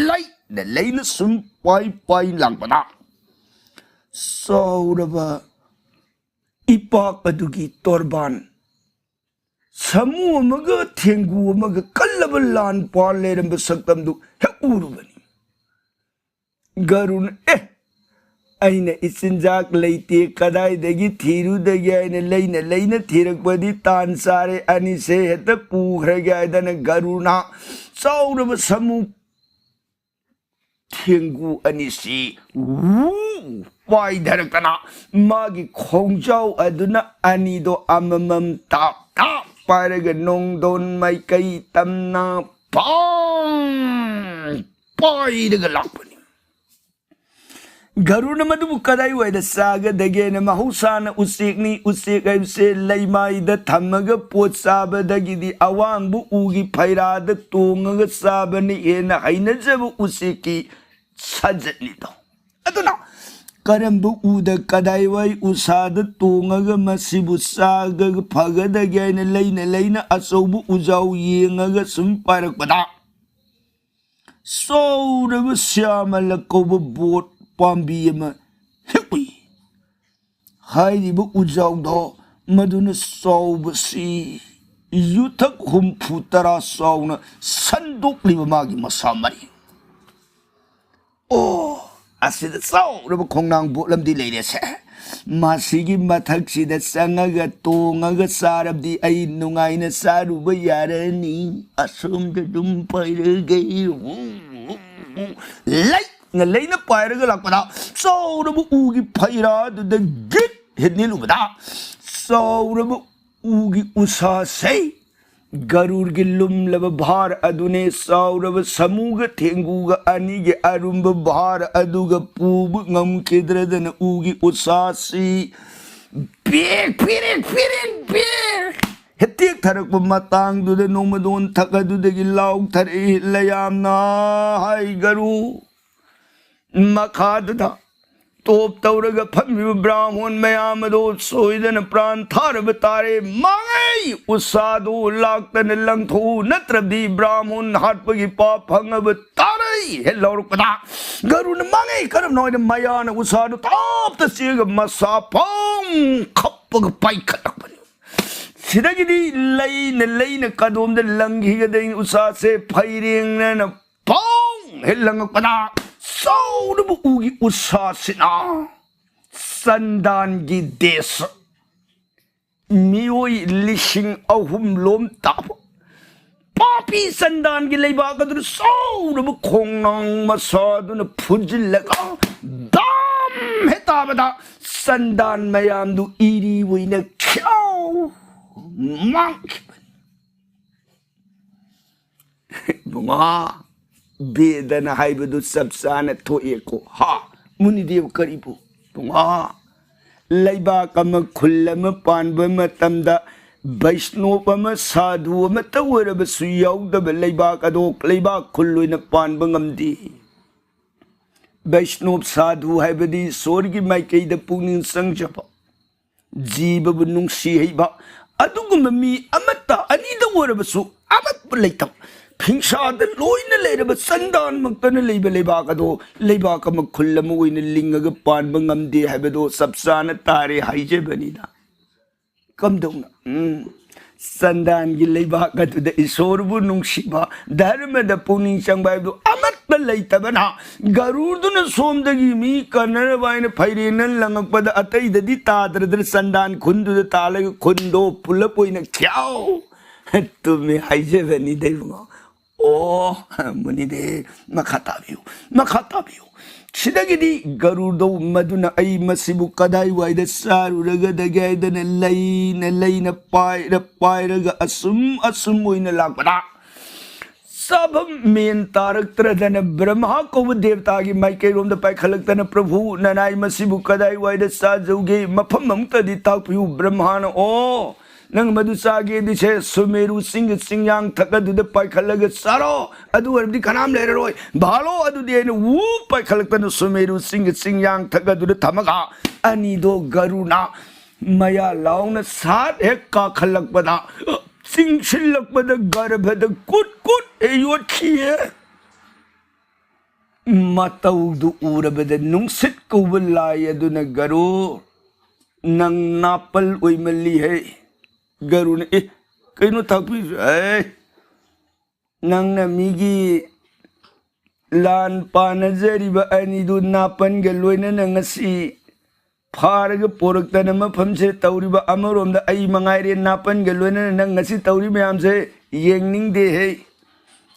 ꯂꯩꯅ ꯂꯩꯅ ꯁꯨꯝ ꯄꯥꯏ ꯄꯥꯏ ꯂꯥꯛꯄꯗ ꯆꯥꯎꯔꯕ ꯏꯄꯥꯛ ꯑꯗꯨꯒꯤ ꯇꯣꯔꯕꯥꯟ ꯁꯥꯃꯨ ꯑꯃꯒ ꯊꯦꯡꯒꯨ ꯑꯃꯒ ꯀꯜꯂꯕ ꯂꯥꯟ ꯄꯥꯟ ꯂꯩꯔꯝꯕ ꯁꯛꯇꯝꯗꯨ ꯍꯦꯛ ꯎꯔꯨꯕꯅꯤ꯫ ꯒꯔꯨꯅ, "ꯑꯦ, ꯑꯩꯅ ꯏꯆꯤꯟꯖꯥꯛ ꯂꯩꯇꯦ, ꯀꯗꯥꯏꯗꯒꯤ ꯊꯤꯔꯨꯗꯒꯦ ꯍꯥꯏꯅ ꯂꯩꯅ ꯂꯩꯅ ꯊꯤꯔꯛꯄꯗꯤ ꯇꯥꯟ ꯆꯥꯔꯦ, ꯑꯅꯤꯁꯦ ꯍꯦꯛꯇ ꯄꯨꯈ꯭ꯔꯒꯦ ꯍꯥꯏꯗꯅ ꯒꯔꯨꯅ ꯆꯥꯎꯔꯕ ꯁꯥꯃꯨ ꯊꯦꯡꯒꯨ ꯑꯅꯤꯁꯤ ꯋꯨ ꯄꯥꯏꯊꯔꯛꯇꯅ ꯃꯥꯒꯤ ꯈꯣꯡꯖꯥꯎ ꯑꯗꯨꯅ ꯑꯅꯤꯗꯣ ꯑꯃꯃꯝ ꯇꯥꯞ ꯇꯥꯞ ꯄꯥꯏꯔꯒ ꯅꯣꯡꯗꯣꯟ ꯃꯥꯏꯀꯩ ꯇꯝꯅ ꯄꯥꯡ ꯄꯥꯏꯔꯒ ꯂꯥꯛꯄꯅꯤ꯫ ꯒꯔꯨꯅ ꯃꯗꯨꯕꯨ ꯀꯗꯥꯏꯋꯥꯏꯗ ꯆꯥꯒꯗꯒꯦꯅ, ꯃꯍꯧꯁꯥꯅ ꯎꯆꯦꯛꯅꯤ, ꯎꯆꯦꯛ ꯍꯥꯏꯕꯁꯦ ꯂꯩꯃꯥꯏꯗ ꯊꯝꯃꯒ ꯄꯣꯠ ꯆꯥꯕꯗꯒꯤꯗꯤ ꯑꯋꯥꯡꯕ ꯎꯒꯤ ꯐꯩꯔꯥꯗ ꯇꯣꯡꯉꯒ ꯆꯥꯕꯅ ꯍꯦꯟꯅ ꯍꯩꯅꯖꯕ ꯎꯆꯦꯛꯀꯤ ꯁꯥꯖꯠꯅꯤꯗꯣ꯫ ꯑꯗꯨꯅ ꯀꯔꯝꯕ ꯎꯗ ꯀꯗꯥꯏꯋꯥꯏ ꯎꯁꯥꯗ ꯇꯣꯡꯉꯒ ꯃꯁꯤꯕꯨ ꯆꯥꯒ ꯐꯒꯗꯒꯦ ꯍꯥꯏꯅ ꯂꯩꯅ ꯂꯩꯅ ꯑꯆꯧꯕ ꯎꯖꯥꯎ ꯌꯦꯡꯉꯒ ꯁꯨꯝ ꯄꯥꯏꯔꯛꯄꯗ ꯆꯥꯎꯔꯕ ꯁ꯭ꯌꯥꯃꯂ ꯀꯧꯕ ꯕꯣꯠ ꯄꯥꯝꯕꯤ ꯑꯃ ꯍꯦꯛ ꯎꯏ꯫ ꯍꯥꯏꯔꯤꯕ ꯎꯖꯥꯎꯗꯣ ꯃꯗꯨꯅ ꯆꯥꯎꯕꯁꯤ ꯌꯨꯊꯛ ꯍꯨꯝꯐꯨ ꯇꯔꯥ ꯆꯥꯎꯅ ꯁꯟꯗꯣꯛꯂꯤꯕ ꯃꯥꯒꯤ ꯃꯁꯥ ꯃꯔꯤ꯫ ꯑꯣ, ꯑꯁꯤꯗ ꯆꯥꯎꯔꯕ ꯈꯣꯡꯅꯥꯡ ꯕꯣꯠ ꯑꯃꯗꯤ ꯂꯩꯔꯦꯁꯦ꯫ ꯃꯁꯤꯒꯤ ꯃꯊꯛꯁꯤꯗ ꯆꯪꯉꯒ ꯇꯣꯡꯉꯒ ꯆꯥꯔꯕꯗꯤ ꯑꯩ ꯅꯨꯡꯉꯥꯏꯅ ꯆꯥꯔꯨꯕ ꯌꯥꯔꯅꯤ꯫ ꯑꯁꯣꯝꯗ ꯑꯗꯨꯝ ꯄꯥꯏꯔꯒꯦ꯫ ꯂꯩꯅ ꯂꯩꯅ ꯄꯥꯏꯔꯒ ꯂꯥꯛꯄꯗ ꯆꯥꯎꯔꯕ ꯎꯒꯤ ꯐꯩꯔꯥꯗꯨꯗ ꯒꯤꯠ ꯍꯦꯛ ꯅꯤꯜꯂꯨꯕꯗ ꯆꯥꯎꯔꯕ ꯎꯒꯤ ꯎꯁꯥꯁꯦ ꯒꯔꯨꯔꯒꯤ ꯂꯨꯝꯂꯕ ꯚꯥꯔ ꯑꯗꯨꯅꯦ꯫ ꯆꯥꯎꯔꯕ ꯁꯥꯃꯨꯒ ꯊꯦꯡꯒꯨꯒ ꯑꯅꯤꯒꯤ ꯑꯔꯨꯝꯕ ꯚꯥꯔ ꯑꯗꯨꯒ ꯄꯨꯕ ꯉꯝꯈꯤꯗ꯭ꯔꯗꯅ ꯎꯒꯤ ꯎꯁꯥꯁꯤ ꯄꯤꯛ ꯄꯤꯔꯤꯛ ꯄꯤꯔꯤꯛ ꯄꯤꯛ ꯍꯦꯛ ꯇꯦꯛꯊꯔꯛꯄ ꯃꯇꯥꯡꯗꯨꯗ ꯅꯣꯡꯃꯗꯣꯟ ꯊꯛ ꯑꯗꯨꯗꯒꯤ ꯂꯥꯎꯊꯔꯛꯏ ꯂꯌꯥꯝꯅ, "ꯍꯥꯏ ꯒꯔꯨ!" ꯃꯈꯥꯗꯨꯗ ꯇꯣꯞ ꯇꯧꯔꯒ ꯐꯝꯃꯤꯕ ꯕ꯭ꯔꯥꯍꯣꯟ ꯃꯌꯥꯝ ꯑꯗꯣ ꯁꯣꯏꯗꯅ ꯄ꯭ꯔꯥꯟ ꯊꯥꯔꯕ ꯇꯥꯔꯦ꯫ ꯃꯥꯡꯉꯩ! ꯎꯁꯥꯗꯣ ꯂꯥꯛꯇꯅ ꯂꯪꯊꯣꯛꯎ, ꯅꯠꯇ꯭ꯔꯕꯗꯤ ꯕ꯭ꯔꯥꯍꯣꯟ ꯍꯥꯠꯄꯒꯤ ꯄꯥꯞ ꯐꯪꯉꯕ ꯇꯥꯔꯦ ꯍꯦꯛ ꯂꯥꯎꯔꯛꯄꯗ ꯒꯔꯨꯅ ꯃꯥꯡꯉꯩ! ꯀꯔꯝꯅ ꯍꯥꯏꯅ ꯃꯌꯥꯅ ꯎꯁꯥꯗꯣ ꯇꯥꯞꯇ ꯆꯦꯛꯑꯒ ꯃꯁꯥ ꯐꯣꯡ ꯈꯞꯄꯒ ꯄꯥꯏꯈꯠꯂꯛꯄꯅꯤ꯫ ꯁꯤꯗꯒꯤꯗꯤ ꯂꯩꯅ ꯂꯩꯅ ꯀꯗꯣꯝꯗ ꯂꯪꯈꯤꯒꯗꯒꯦ ꯎꯁꯥꯁꯦ ꯐꯩꯔꯦꯡꯅꯅ ꯄꯣꯡ ꯍꯦꯛ ꯂꯪꯉꯛꯄꯗ ꯆꯥꯎꯔꯕ ꯎꯒꯤ ꯎꯁꯥꯁꯤꯅ ꯆꯟꯗꯥꯟꯒꯤ ꯗꯦꯁ ꯃꯤꯑꯣꯏ ꯂꯤꯁꯤꯡ ꯑꯍꯨꯝ ꯂꯣꯝ ꯇꯥꯕ ꯄꯥꯄꯤ ꯆꯟꯗꯥꯟꯒꯤ ꯂꯩꯕꯥꯛ ꯑꯗꯨꯗ ꯆꯥꯎꯔꯕ ꯈꯣꯡꯅꯥꯡ ꯃꯁꯥꯗꯨꯅ ꯐꯨꯖꯤꯜꯂꯒ ꯗꯥꯝ ꯍꯦꯛ ꯇꯥꯕꯗ ꯆꯟꯗꯥꯟ ꯃꯌꯥꯝꯗꯨ ꯏꯔꯤ ꯑꯣꯏꯅ ꯈ꯭ꯌꯥꯎ ꯃꯥꯡꯈꯤꯕꯅꯤ꯫ ꯏꯕꯨꯡꯉꯣ, ꯕꯦꯗꯅ ꯍꯥꯏꯕꯗꯨ ꯆꯞ ꯆꯥꯅ ꯊꯣꯛꯑꯦꯀꯣ꯫ ꯍꯥ, ꯃꯨꯅꯤꯗꯦꯕ ꯀꯔꯤꯕꯨ? ꯏꯕꯨꯡꯉꯣ, ꯂꯩꯕꯥꯛ ꯑꯃ, ꯈꯨꯜ ꯑꯃ ꯄꯥꯟꯕ ꯃꯇꯝꯗ ꯕꯩꯁꯅꯣꯞ ꯑꯃ, ꯁꯥꯙꯨ ꯑꯃꯠꯇ ꯑꯣꯏꯔꯕꯁꯨ ꯌꯥꯎꯗꯕ ꯂꯩꯕꯥꯛ ꯑꯗꯣ ꯂꯩꯕꯥꯛ ꯈꯨꯜ ꯑꯣꯏꯅ ꯄꯥꯟꯕ ꯉꯝꯗꯦ꯫ ꯕꯩꯁꯅꯣꯞ ꯁꯥꯙꯨ ꯍꯥꯏꯕꯗꯤ ꯏꯁꯣꯔꯒꯤ ꯃꯥꯏꯀꯩꯗ ꯄꯨꯛꯅꯤꯡ ꯆꯪꯖꯕ, ꯖꯤꯕꯕꯨ ꯅꯨꯡꯁꯤ ꯍꯩꯕ ꯑꯗꯨꯒꯨꯝꯕ ꯃꯤ ꯑꯃꯠꯇ, ꯑꯅꯤꯗ ꯑꯣꯏꯔꯕꯁꯨ ꯑꯃꯠꯇ ꯂꯩꯇꯕ, ꯐꯤꯡꯁꯥꯗ ꯂꯣꯏꯅ ꯂꯩꯔꯕ ꯆꯟꯗꯥꯟꯃꯛꯇꯅ ꯂꯩꯕ ꯂꯩꯕꯥꯛ ꯑꯗꯣ ꯂꯩꯕꯥꯛ ꯑꯃ, ꯈꯨꯜ ꯑꯃ ꯑꯣꯏꯅ ꯂꯤꯡꯉꯒ ꯄꯥꯟꯕ ꯉꯝꯗꯦ ꯍꯥꯏꯕꯗꯣ ꯆꯞ ꯆꯥꯅ ꯇꯥꯔꯦ ꯍꯥꯏꯖꯕꯅꯤꯗ꯫ ꯀꯝꯗꯧꯅ? ꯎꯝ꯫ ꯆꯟꯗꯥꯟꯒꯤ ꯂꯩꯕꯥꯛ ꯑꯗꯨꯗ ꯏꯁꯣꯔꯕꯨ ꯅꯨꯡꯁꯤꯕ, ꯙꯔꯃꯗ ꯄꯨꯛꯅꯤꯡ ꯆꯪꯕ ꯍꯥꯏꯕꯗꯨ ꯑꯃꯠꯇ ꯂꯩꯇꯕꯅ, ꯒꯔꯨꯔꯗꯨꯅ ꯁꯣꯝꯗꯒꯤ ꯃꯤ ꯀꯟꯅꯅꯕ ꯍꯥꯏꯅ ꯐꯩꯔꯦꯟꯅ ꯂꯪꯉꯛꯄꯗ ꯑꯇꯩꯗꯗꯤ ꯇꯥꯗ꯭ꯔꯗ꯭ꯔ ꯆꯟꯗꯥꯟ ꯈꯨꯟꯗꯨꯗ ꯇꯥꯜꯂꯒ ꯈꯨꯟꯗꯣ ꯄꯨꯂꯞ ꯑꯣꯏꯅ ꯈ꯭ꯌꯥꯎ ꯇꯨꯝꯃꯤ ꯍꯥꯏꯖꯕꯅꯤꯗ ꯏꯕꯨꯡꯉꯣ꯫ ꯑꯣ, ꯃꯨꯅꯤꯗꯦ, ꯃꯈꯥ ꯇꯥꯕꯤꯌꯨ, ꯃꯈꯥ ꯇꯥꯕꯤꯌꯨ꯫ ꯁꯤꯗꯒꯤꯗꯤ ꯒꯔꯨꯔꯗꯧ ꯃꯗꯨꯅ ꯑꯩ ꯃꯁꯤꯕꯨ ꯀꯗꯥꯏꯋꯥꯏꯗ ꯆꯥꯔꯨꯔꯒꯗꯒꯦ ꯍꯥꯏꯗꯅ ꯂꯩꯅ ꯂꯩꯅ ꯄꯥꯏꯔ ꯄꯥꯏꯔꯒ ꯑꯁꯨꯝ ꯑꯁꯨꯝ ꯑꯣꯏꯅ ꯂꯥꯛꯄꯗ ꯆꯥꯐꯝ ꯃꯦꯟ ꯇꯥꯔꯛꯇ꯭ꯔꯗꯅ ꯕ꯭ꯔꯍ꯭ꯃꯥ ꯀꯧꯕ ꯗꯦꯕꯇꯥꯒꯤ ꯃꯥꯏꯀꯩꯔꯣꯝꯗ ꯄꯥꯏꯈꯠꯂꯛꯇꯅ, "ꯄ꯭ꯔꯚꯨ, ꯅꯅꯥꯏ ꯃꯁꯤꯕꯨ ꯀꯗꯥꯏꯋꯥꯏꯗ ꯆꯥꯖꯧꯒꯦ? ꯃꯐꯝ ꯑꯃꯨꯛꯇꯗꯤ ꯇꯥꯛꯄꯤꯌꯨ꯫" ꯕ꯭ꯔꯍ꯭ꯃꯥꯅ, "ꯑꯣ, ꯅꯪ ꯃꯗꯨ ꯆꯥꯒꯦꯗꯤ ꯁꯦ ꯁꯨꯃꯦꯔꯨ ꯆꯤꯡꯒꯤ ꯆꯤꯡꯌꯥꯡꯊꯛ ꯑꯗꯨꯗ ꯄꯥꯏꯈꯠꯂꯒ ꯆꯥꯔꯣ, ꯑꯗꯨ ꯑꯣꯏꯔꯕꯗꯤ ꯀꯅꯥꯝ ꯂꯩꯔꯔꯣꯏ꯫ ꯚꯥꯂꯣ ꯑꯗꯨꯗꯤ ꯑꯩꯅ ꯋꯨ ꯄꯥꯏꯈꯠꯂꯛꯇꯅ ꯁꯨꯃꯦꯔꯨ ꯆꯤꯡꯒꯤ ꯆꯤꯡꯌꯥꯡꯊꯛ ꯑꯗꯨꯗ ꯊꯝꯃꯒ ꯑꯅꯤꯗꯣ ꯒꯔꯨꯅ ꯃꯌꯥ ꯂꯥꯎꯅ ꯁꯥꯠ ꯍꯦꯛ ꯀꯥꯈꯠꯂꯛꯄꯗ, ꯆꯤꯡꯁꯤꯜꯂꯛꯄꯗ ꯒꯔꯚꯗ ꯀꯨꯠ ꯀꯨꯠ ꯍꯦꯛ ꯌꯣꯠꯈꯤꯌꯦ꯫" ꯃꯇꯧꯗꯨ ꯎꯔꯕꯗ ꯅꯨꯡꯁꯤꯠ ꯀꯧꯕ ꯂꯥꯏ ꯑꯗꯨꯅ, "ꯒꯔꯨ, ꯅꯪ ꯅꯥꯄꯜ ꯑꯣꯏꯃꯜꯂꯤꯍꯦ꯫" ꯒꯔꯨꯅ, "ꯑꯦ, ꯀꯩꯅꯣ ꯇꯥꯛꯄꯤꯔꯤꯁꯦ? ꯑꯦ, ꯅꯪꯅ ꯃꯤꯒꯤ ꯂꯥꯟ ꯄꯥꯟꯅꯖꯔꯤꯕ ꯑꯅꯤꯗꯨ ꯅꯥꯄꯟꯒ ꯂꯣꯏꯅꯅ ꯉꯁꯤ ꯐꯥꯔꯒ ꯄꯣꯔꯛꯇꯅ ꯃꯐꯝꯁꯦ ꯇꯧꯔꯤꯕ꯫ ꯑꯃꯔꯣꯝꯗ ꯑꯩ ꯃꯉꯥꯏꯔꯦ, ꯅꯥꯄꯟꯒ ꯂꯣꯏꯅꯅ ꯅꯪ ꯉꯁꯤ ꯇꯧꯔꯤ ꯃꯌꯥꯝꯁꯦ ꯌꯦꯡꯅꯤꯡꯗꯦꯍꯦ꯫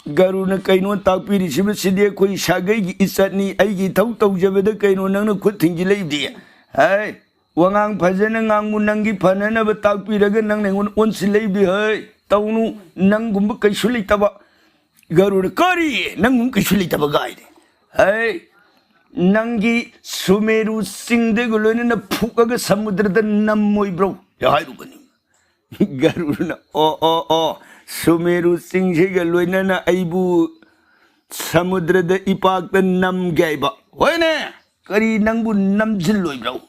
ꯒꯔꯨꯅ ꯀꯩꯅꯣ ꯇꯥꯛꯄꯤꯔꯤꯁꯤꯕꯨ? ꯁꯤꯗꯤ ꯑꯩꯈꯣꯏ ꯁꯥꯒꯩꯒꯤ ꯏꯆꯠꯅꯤ, ꯑꯩꯒꯤ ꯏꯊꯧ ꯇꯧꯖꯕꯗ ꯀꯩꯅꯣ ꯅꯪꯅ ꯈꯨꯠ ꯊꯤꯡꯖꯤꯜꯂꯛꯏꯕꯗꯤ? ꯍꯥꯏ, ꯋꯥꯉꯥꯡ ꯐꯖꯅ ꯉꯥꯡꯉꯨ, ꯅꯪꯒꯤ ꯐꯅꯅꯕ ꯇꯥꯛꯄꯤꯔꯒ ꯅꯪꯅ ꯑꯩꯉꯣꯟꯗ ꯑꯣꯟꯁꯤꯜꯂꯛꯏꯕꯗꯤ? ꯍꯥꯏ, ꯇꯧꯅꯨ, ꯅꯪꯒꯨꯝꯕ ꯀꯩꯁꯨ ꯂꯩꯇꯕ꯫ ꯒꯔꯨꯅ, ꯀꯔꯤ? ꯅꯪꯒꯨꯝꯕ ꯀꯩꯁꯨ ꯂꯩꯇꯕ ꯒꯥꯏꯗꯤ? ꯍꯥꯏ, ꯅꯪꯒꯤ ꯁꯨꯃꯦꯔꯨ ꯆꯤꯡꯗꯒ ꯂꯣꯏꯅꯅ ꯐꯨꯛꯑꯒ ꯁꯃꯨꯗ꯭ꯔꯗ ꯅꯝꯃꯣꯏꯕ꯭ꯔꯣ? ꯍꯥꯏꯔꯨꯕꯅꯤ꯫ ꯒꯔꯨꯅ, "ꯑꯣ, ꯑꯣ, ꯑꯣ, ꯁꯨꯃꯦꯔꯨ ꯆꯤꯡꯁꯤꯒ ꯂꯣꯏꯅꯅ ꯑꯩꯕꯨ ꯁꯃꯨꯗ꯭ꯔꯗ ꯏꯄꯥꯛꯇ ꯅꯝꯒꯦ ꯍꯥꯏꯕ?" "ꯍꯣꯏꯅꯦ, ꯀꯔꯤ ꯅꯪꯕꯨ ꯅꯝꯁꯤꯜꯂꯣꯏꯕ꯭ꯔꯣ?"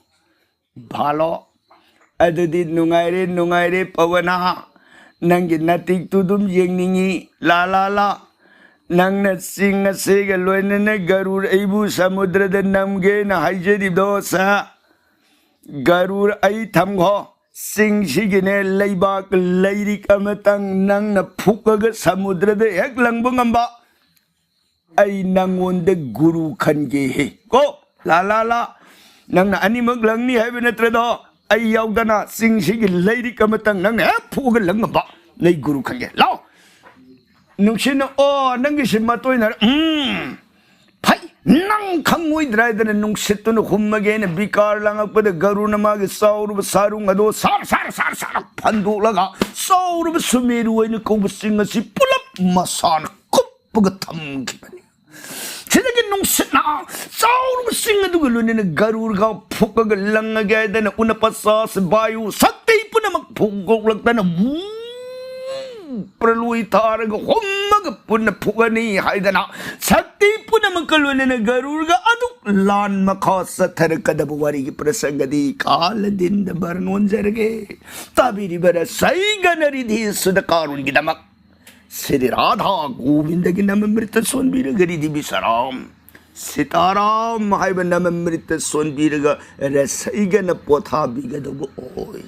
ꯚꯥꯂꯣ, ꯑꯗꯨꯗꯤ ꯅꯨꯡꯉꯥꯏꯔꯦ, ꯅꯨꯡꯉꯥꯏꯔꯦ ꯄꯋꯅꯥ, ꯅꯪꯒꯤ ꯅꯥꯇꯤꯛꯇꯨ ꯑꯗꯨꯝ ꯌꯦꯡꯅꯤꯡꯉꯤ꯫ ꯂꯥ, ꯂꯥ, ꯂꯥ, ꯅꯪꯅ ꯆꯤꯡ ꯑꯁꯤꯒ ꯂꯣꯏꯅꯅ ꯒꯔꯨꯔ ꯑꯩꯕꯨ ꯁꯃꯨꯗ꯭ꯔꯗ ꯅꯝꯒꯦꯅ ꯍꯥꯏꯖꯔꯤꯕꯗꯣ ꯁꯥ? ꯒꯔꯨꯔ ꯑꯩ ꯊꯝꯈꯣ꯫ ꯆꯤꯡꯁꯤꯒꯤꯅꯦ ꯂꯩꯕꯥꯛ ꯂꯩꯔꯤꯛ ꯑꯃꯇꯪ ꯅꯪꯅ ꯐꯨꯛꯑꯒ ꯁꯃꯨꯗ꯭ꯔꯗ ꯍꯦꯛ ꯂꯪꯕ ꯉꯝꯕ ꯑꯩ ꯅꯪꯉꯣꯟꯗ ꯒꯨꯔꯨ ꯈꯟꯒꯦ ꯍꯦ꯫ ꯀꯣ, ꯂꯥ, ꯂꯥ, ꯂꯥ, ꯅꯪꯅ ꯑꯅꯤꯃꯛ ꯂꯪꯅꯤ ꯍꯥꯏꯕ ꯅꯠꯇ꯭ꯔꯗꯣ? ꯑꯩ ꯌꯥꯎꯗꯅ ꯆꯤꯡꯁꯤꯒꯤ ꯂꯩꯔꯤꯛ ꯑꯃꯇꯪ ꯅꯪꯅ ꯍꯦꯛ ꯐꯨꯛꯑꯒ ꯂꯪ ꯉꯝꯕ ꯅꯩ ꯒꯨꯔꯨ ꯈꯟꯒꯦ꯫ ꯂꯥꯎ꯫ ꯅꯨꯡꯁꯤꯠꯅ, "ꯑꯣ, ꯅꯪꯒꯤꯁꯤ ꯃꯇꯣꯏꯅꯔꯦ꯫ ꯎꯝ, ꯐꯩ, ꯅꯪ ꯈꯪꯉꯣꯏꯗ꯭ꯔꯥ" ꯍꯥꯏꯗꯅ ꯅꯨꯡꯁꯤꯠꯇꯨꯅ ꯍꯨꯝꯃꯒꯦꯅ ꯕꯤꯀꯥꯔ ꯂꯥꯡꯉꯛꯄꯗ ꯒꯔꯨꯅ ꯃꯥꯒꯤ ꯆꯥꯎꯔꯕ ꯁꯥꯔꯨꯡ ꯑꯗꯣ ꯁꯥꯔ, ꯁꯥꯔ, ꯁꯥꯔ, ꯁꯥꯔ ꯐꯟꯗꯣꯛꯂꯒ ꯆꯥꯎꯔꯕ ꯁꯨꯃꯦꯔꯨ ꯑꯣꯏꯅ ꯀꯧꯕ ꯆꯤꯡ ꯑꯁꯤ ꯄꯨꯂꯞ ꯃꯁꯥꯅ ꯀꯨꯞꯄꯒ ꯊꯝꯈꯤꯕꯅꯤ꯫ ꯁꯤꯗꯒꯤ ꯅꯨꯡꯁꯤꯠꯅ ꯆꯥꯎꯔꯕ ꯆꯤꯡ ꯑꯗꯨꯒ ꯂꯣꯏꯅꯅ ꯒꯔꯨꯔꯒ ꯐꯨꯛꯑꯒ ꯂꯪꯉꯒꯦ ꯍꯥꯏꯗꯅ ꯎꯅꯄꯆꯥꯁ ꯚꯥꯌꯨ ꯁꯛꯇꯤ ꯄꯨꯝꯅꯃꯛ ꯐꯨꯒꯣꯛꯂꯛꯇꯅ ꯋꯨ ꯄ꯭ꯔꯂꯣꯏ ꯊꯥꯔꯒ ꯍꯣꯝꯃꯒ ꯄꯨꯟꯅ ꯐꯨꯛꯑꯅꯤ ꯍꯥꯏꯗꯅ ꯁꯛꯇꯤ ꯄꯨꯝꯅꯃꯛꯀ ꯂꯣꯏꯅꯅ ꯒꯔꯨꯔꯒ ꯑꯗꯨꯛ ꯂꯥꯟ ꯃꯈꯥ ꯆꯠꯊꯔꯛꯀꯗꯕ ꯋꯥꯔꯤꯒꯤ ꯄ꯭ꯔꯁꯪꯒꯗꯤ ꯀꯥꯂꯗꯤꯟꯗ ꯕꯔꯅꯣꯟꯖꯔꯒꯦ꯫ ꯇꯥꯕꯤꯔꯤꯕ ꯔꯁꯩꯒꯅ ꯔꯤꯙꯤ ꯁꯨꯗ ꯀꯥꯔꯨꯟꯒꯤꯗꯃꯛ ꯁ꯭ꯔꯤ ꯔꯥꯙꯥ ꯒꯣꯕꯤꯟꯗꯒꯤ ꯅꯃꯃ꯭ꯔꯤꯇ ꯁꯣꯟꯕꯤꯔꯒ ꯔꯤꯙꯤ ꯕꯤꯁꯥꯔꯥꯝ ꯁꯤꯇꯥꯔꯥꯝ ꯍꯥꯏꯕ ꯅꯃꯃ꯭ꯔꯤꯇ ꯁꯣꯟꯕꯤꯔꯒ ꯔꯁꯩꯒꯅ ꯄꯣꯊꯥꯕꯤꯒꯗꯧꯕ ꯑꯣꯏ꯫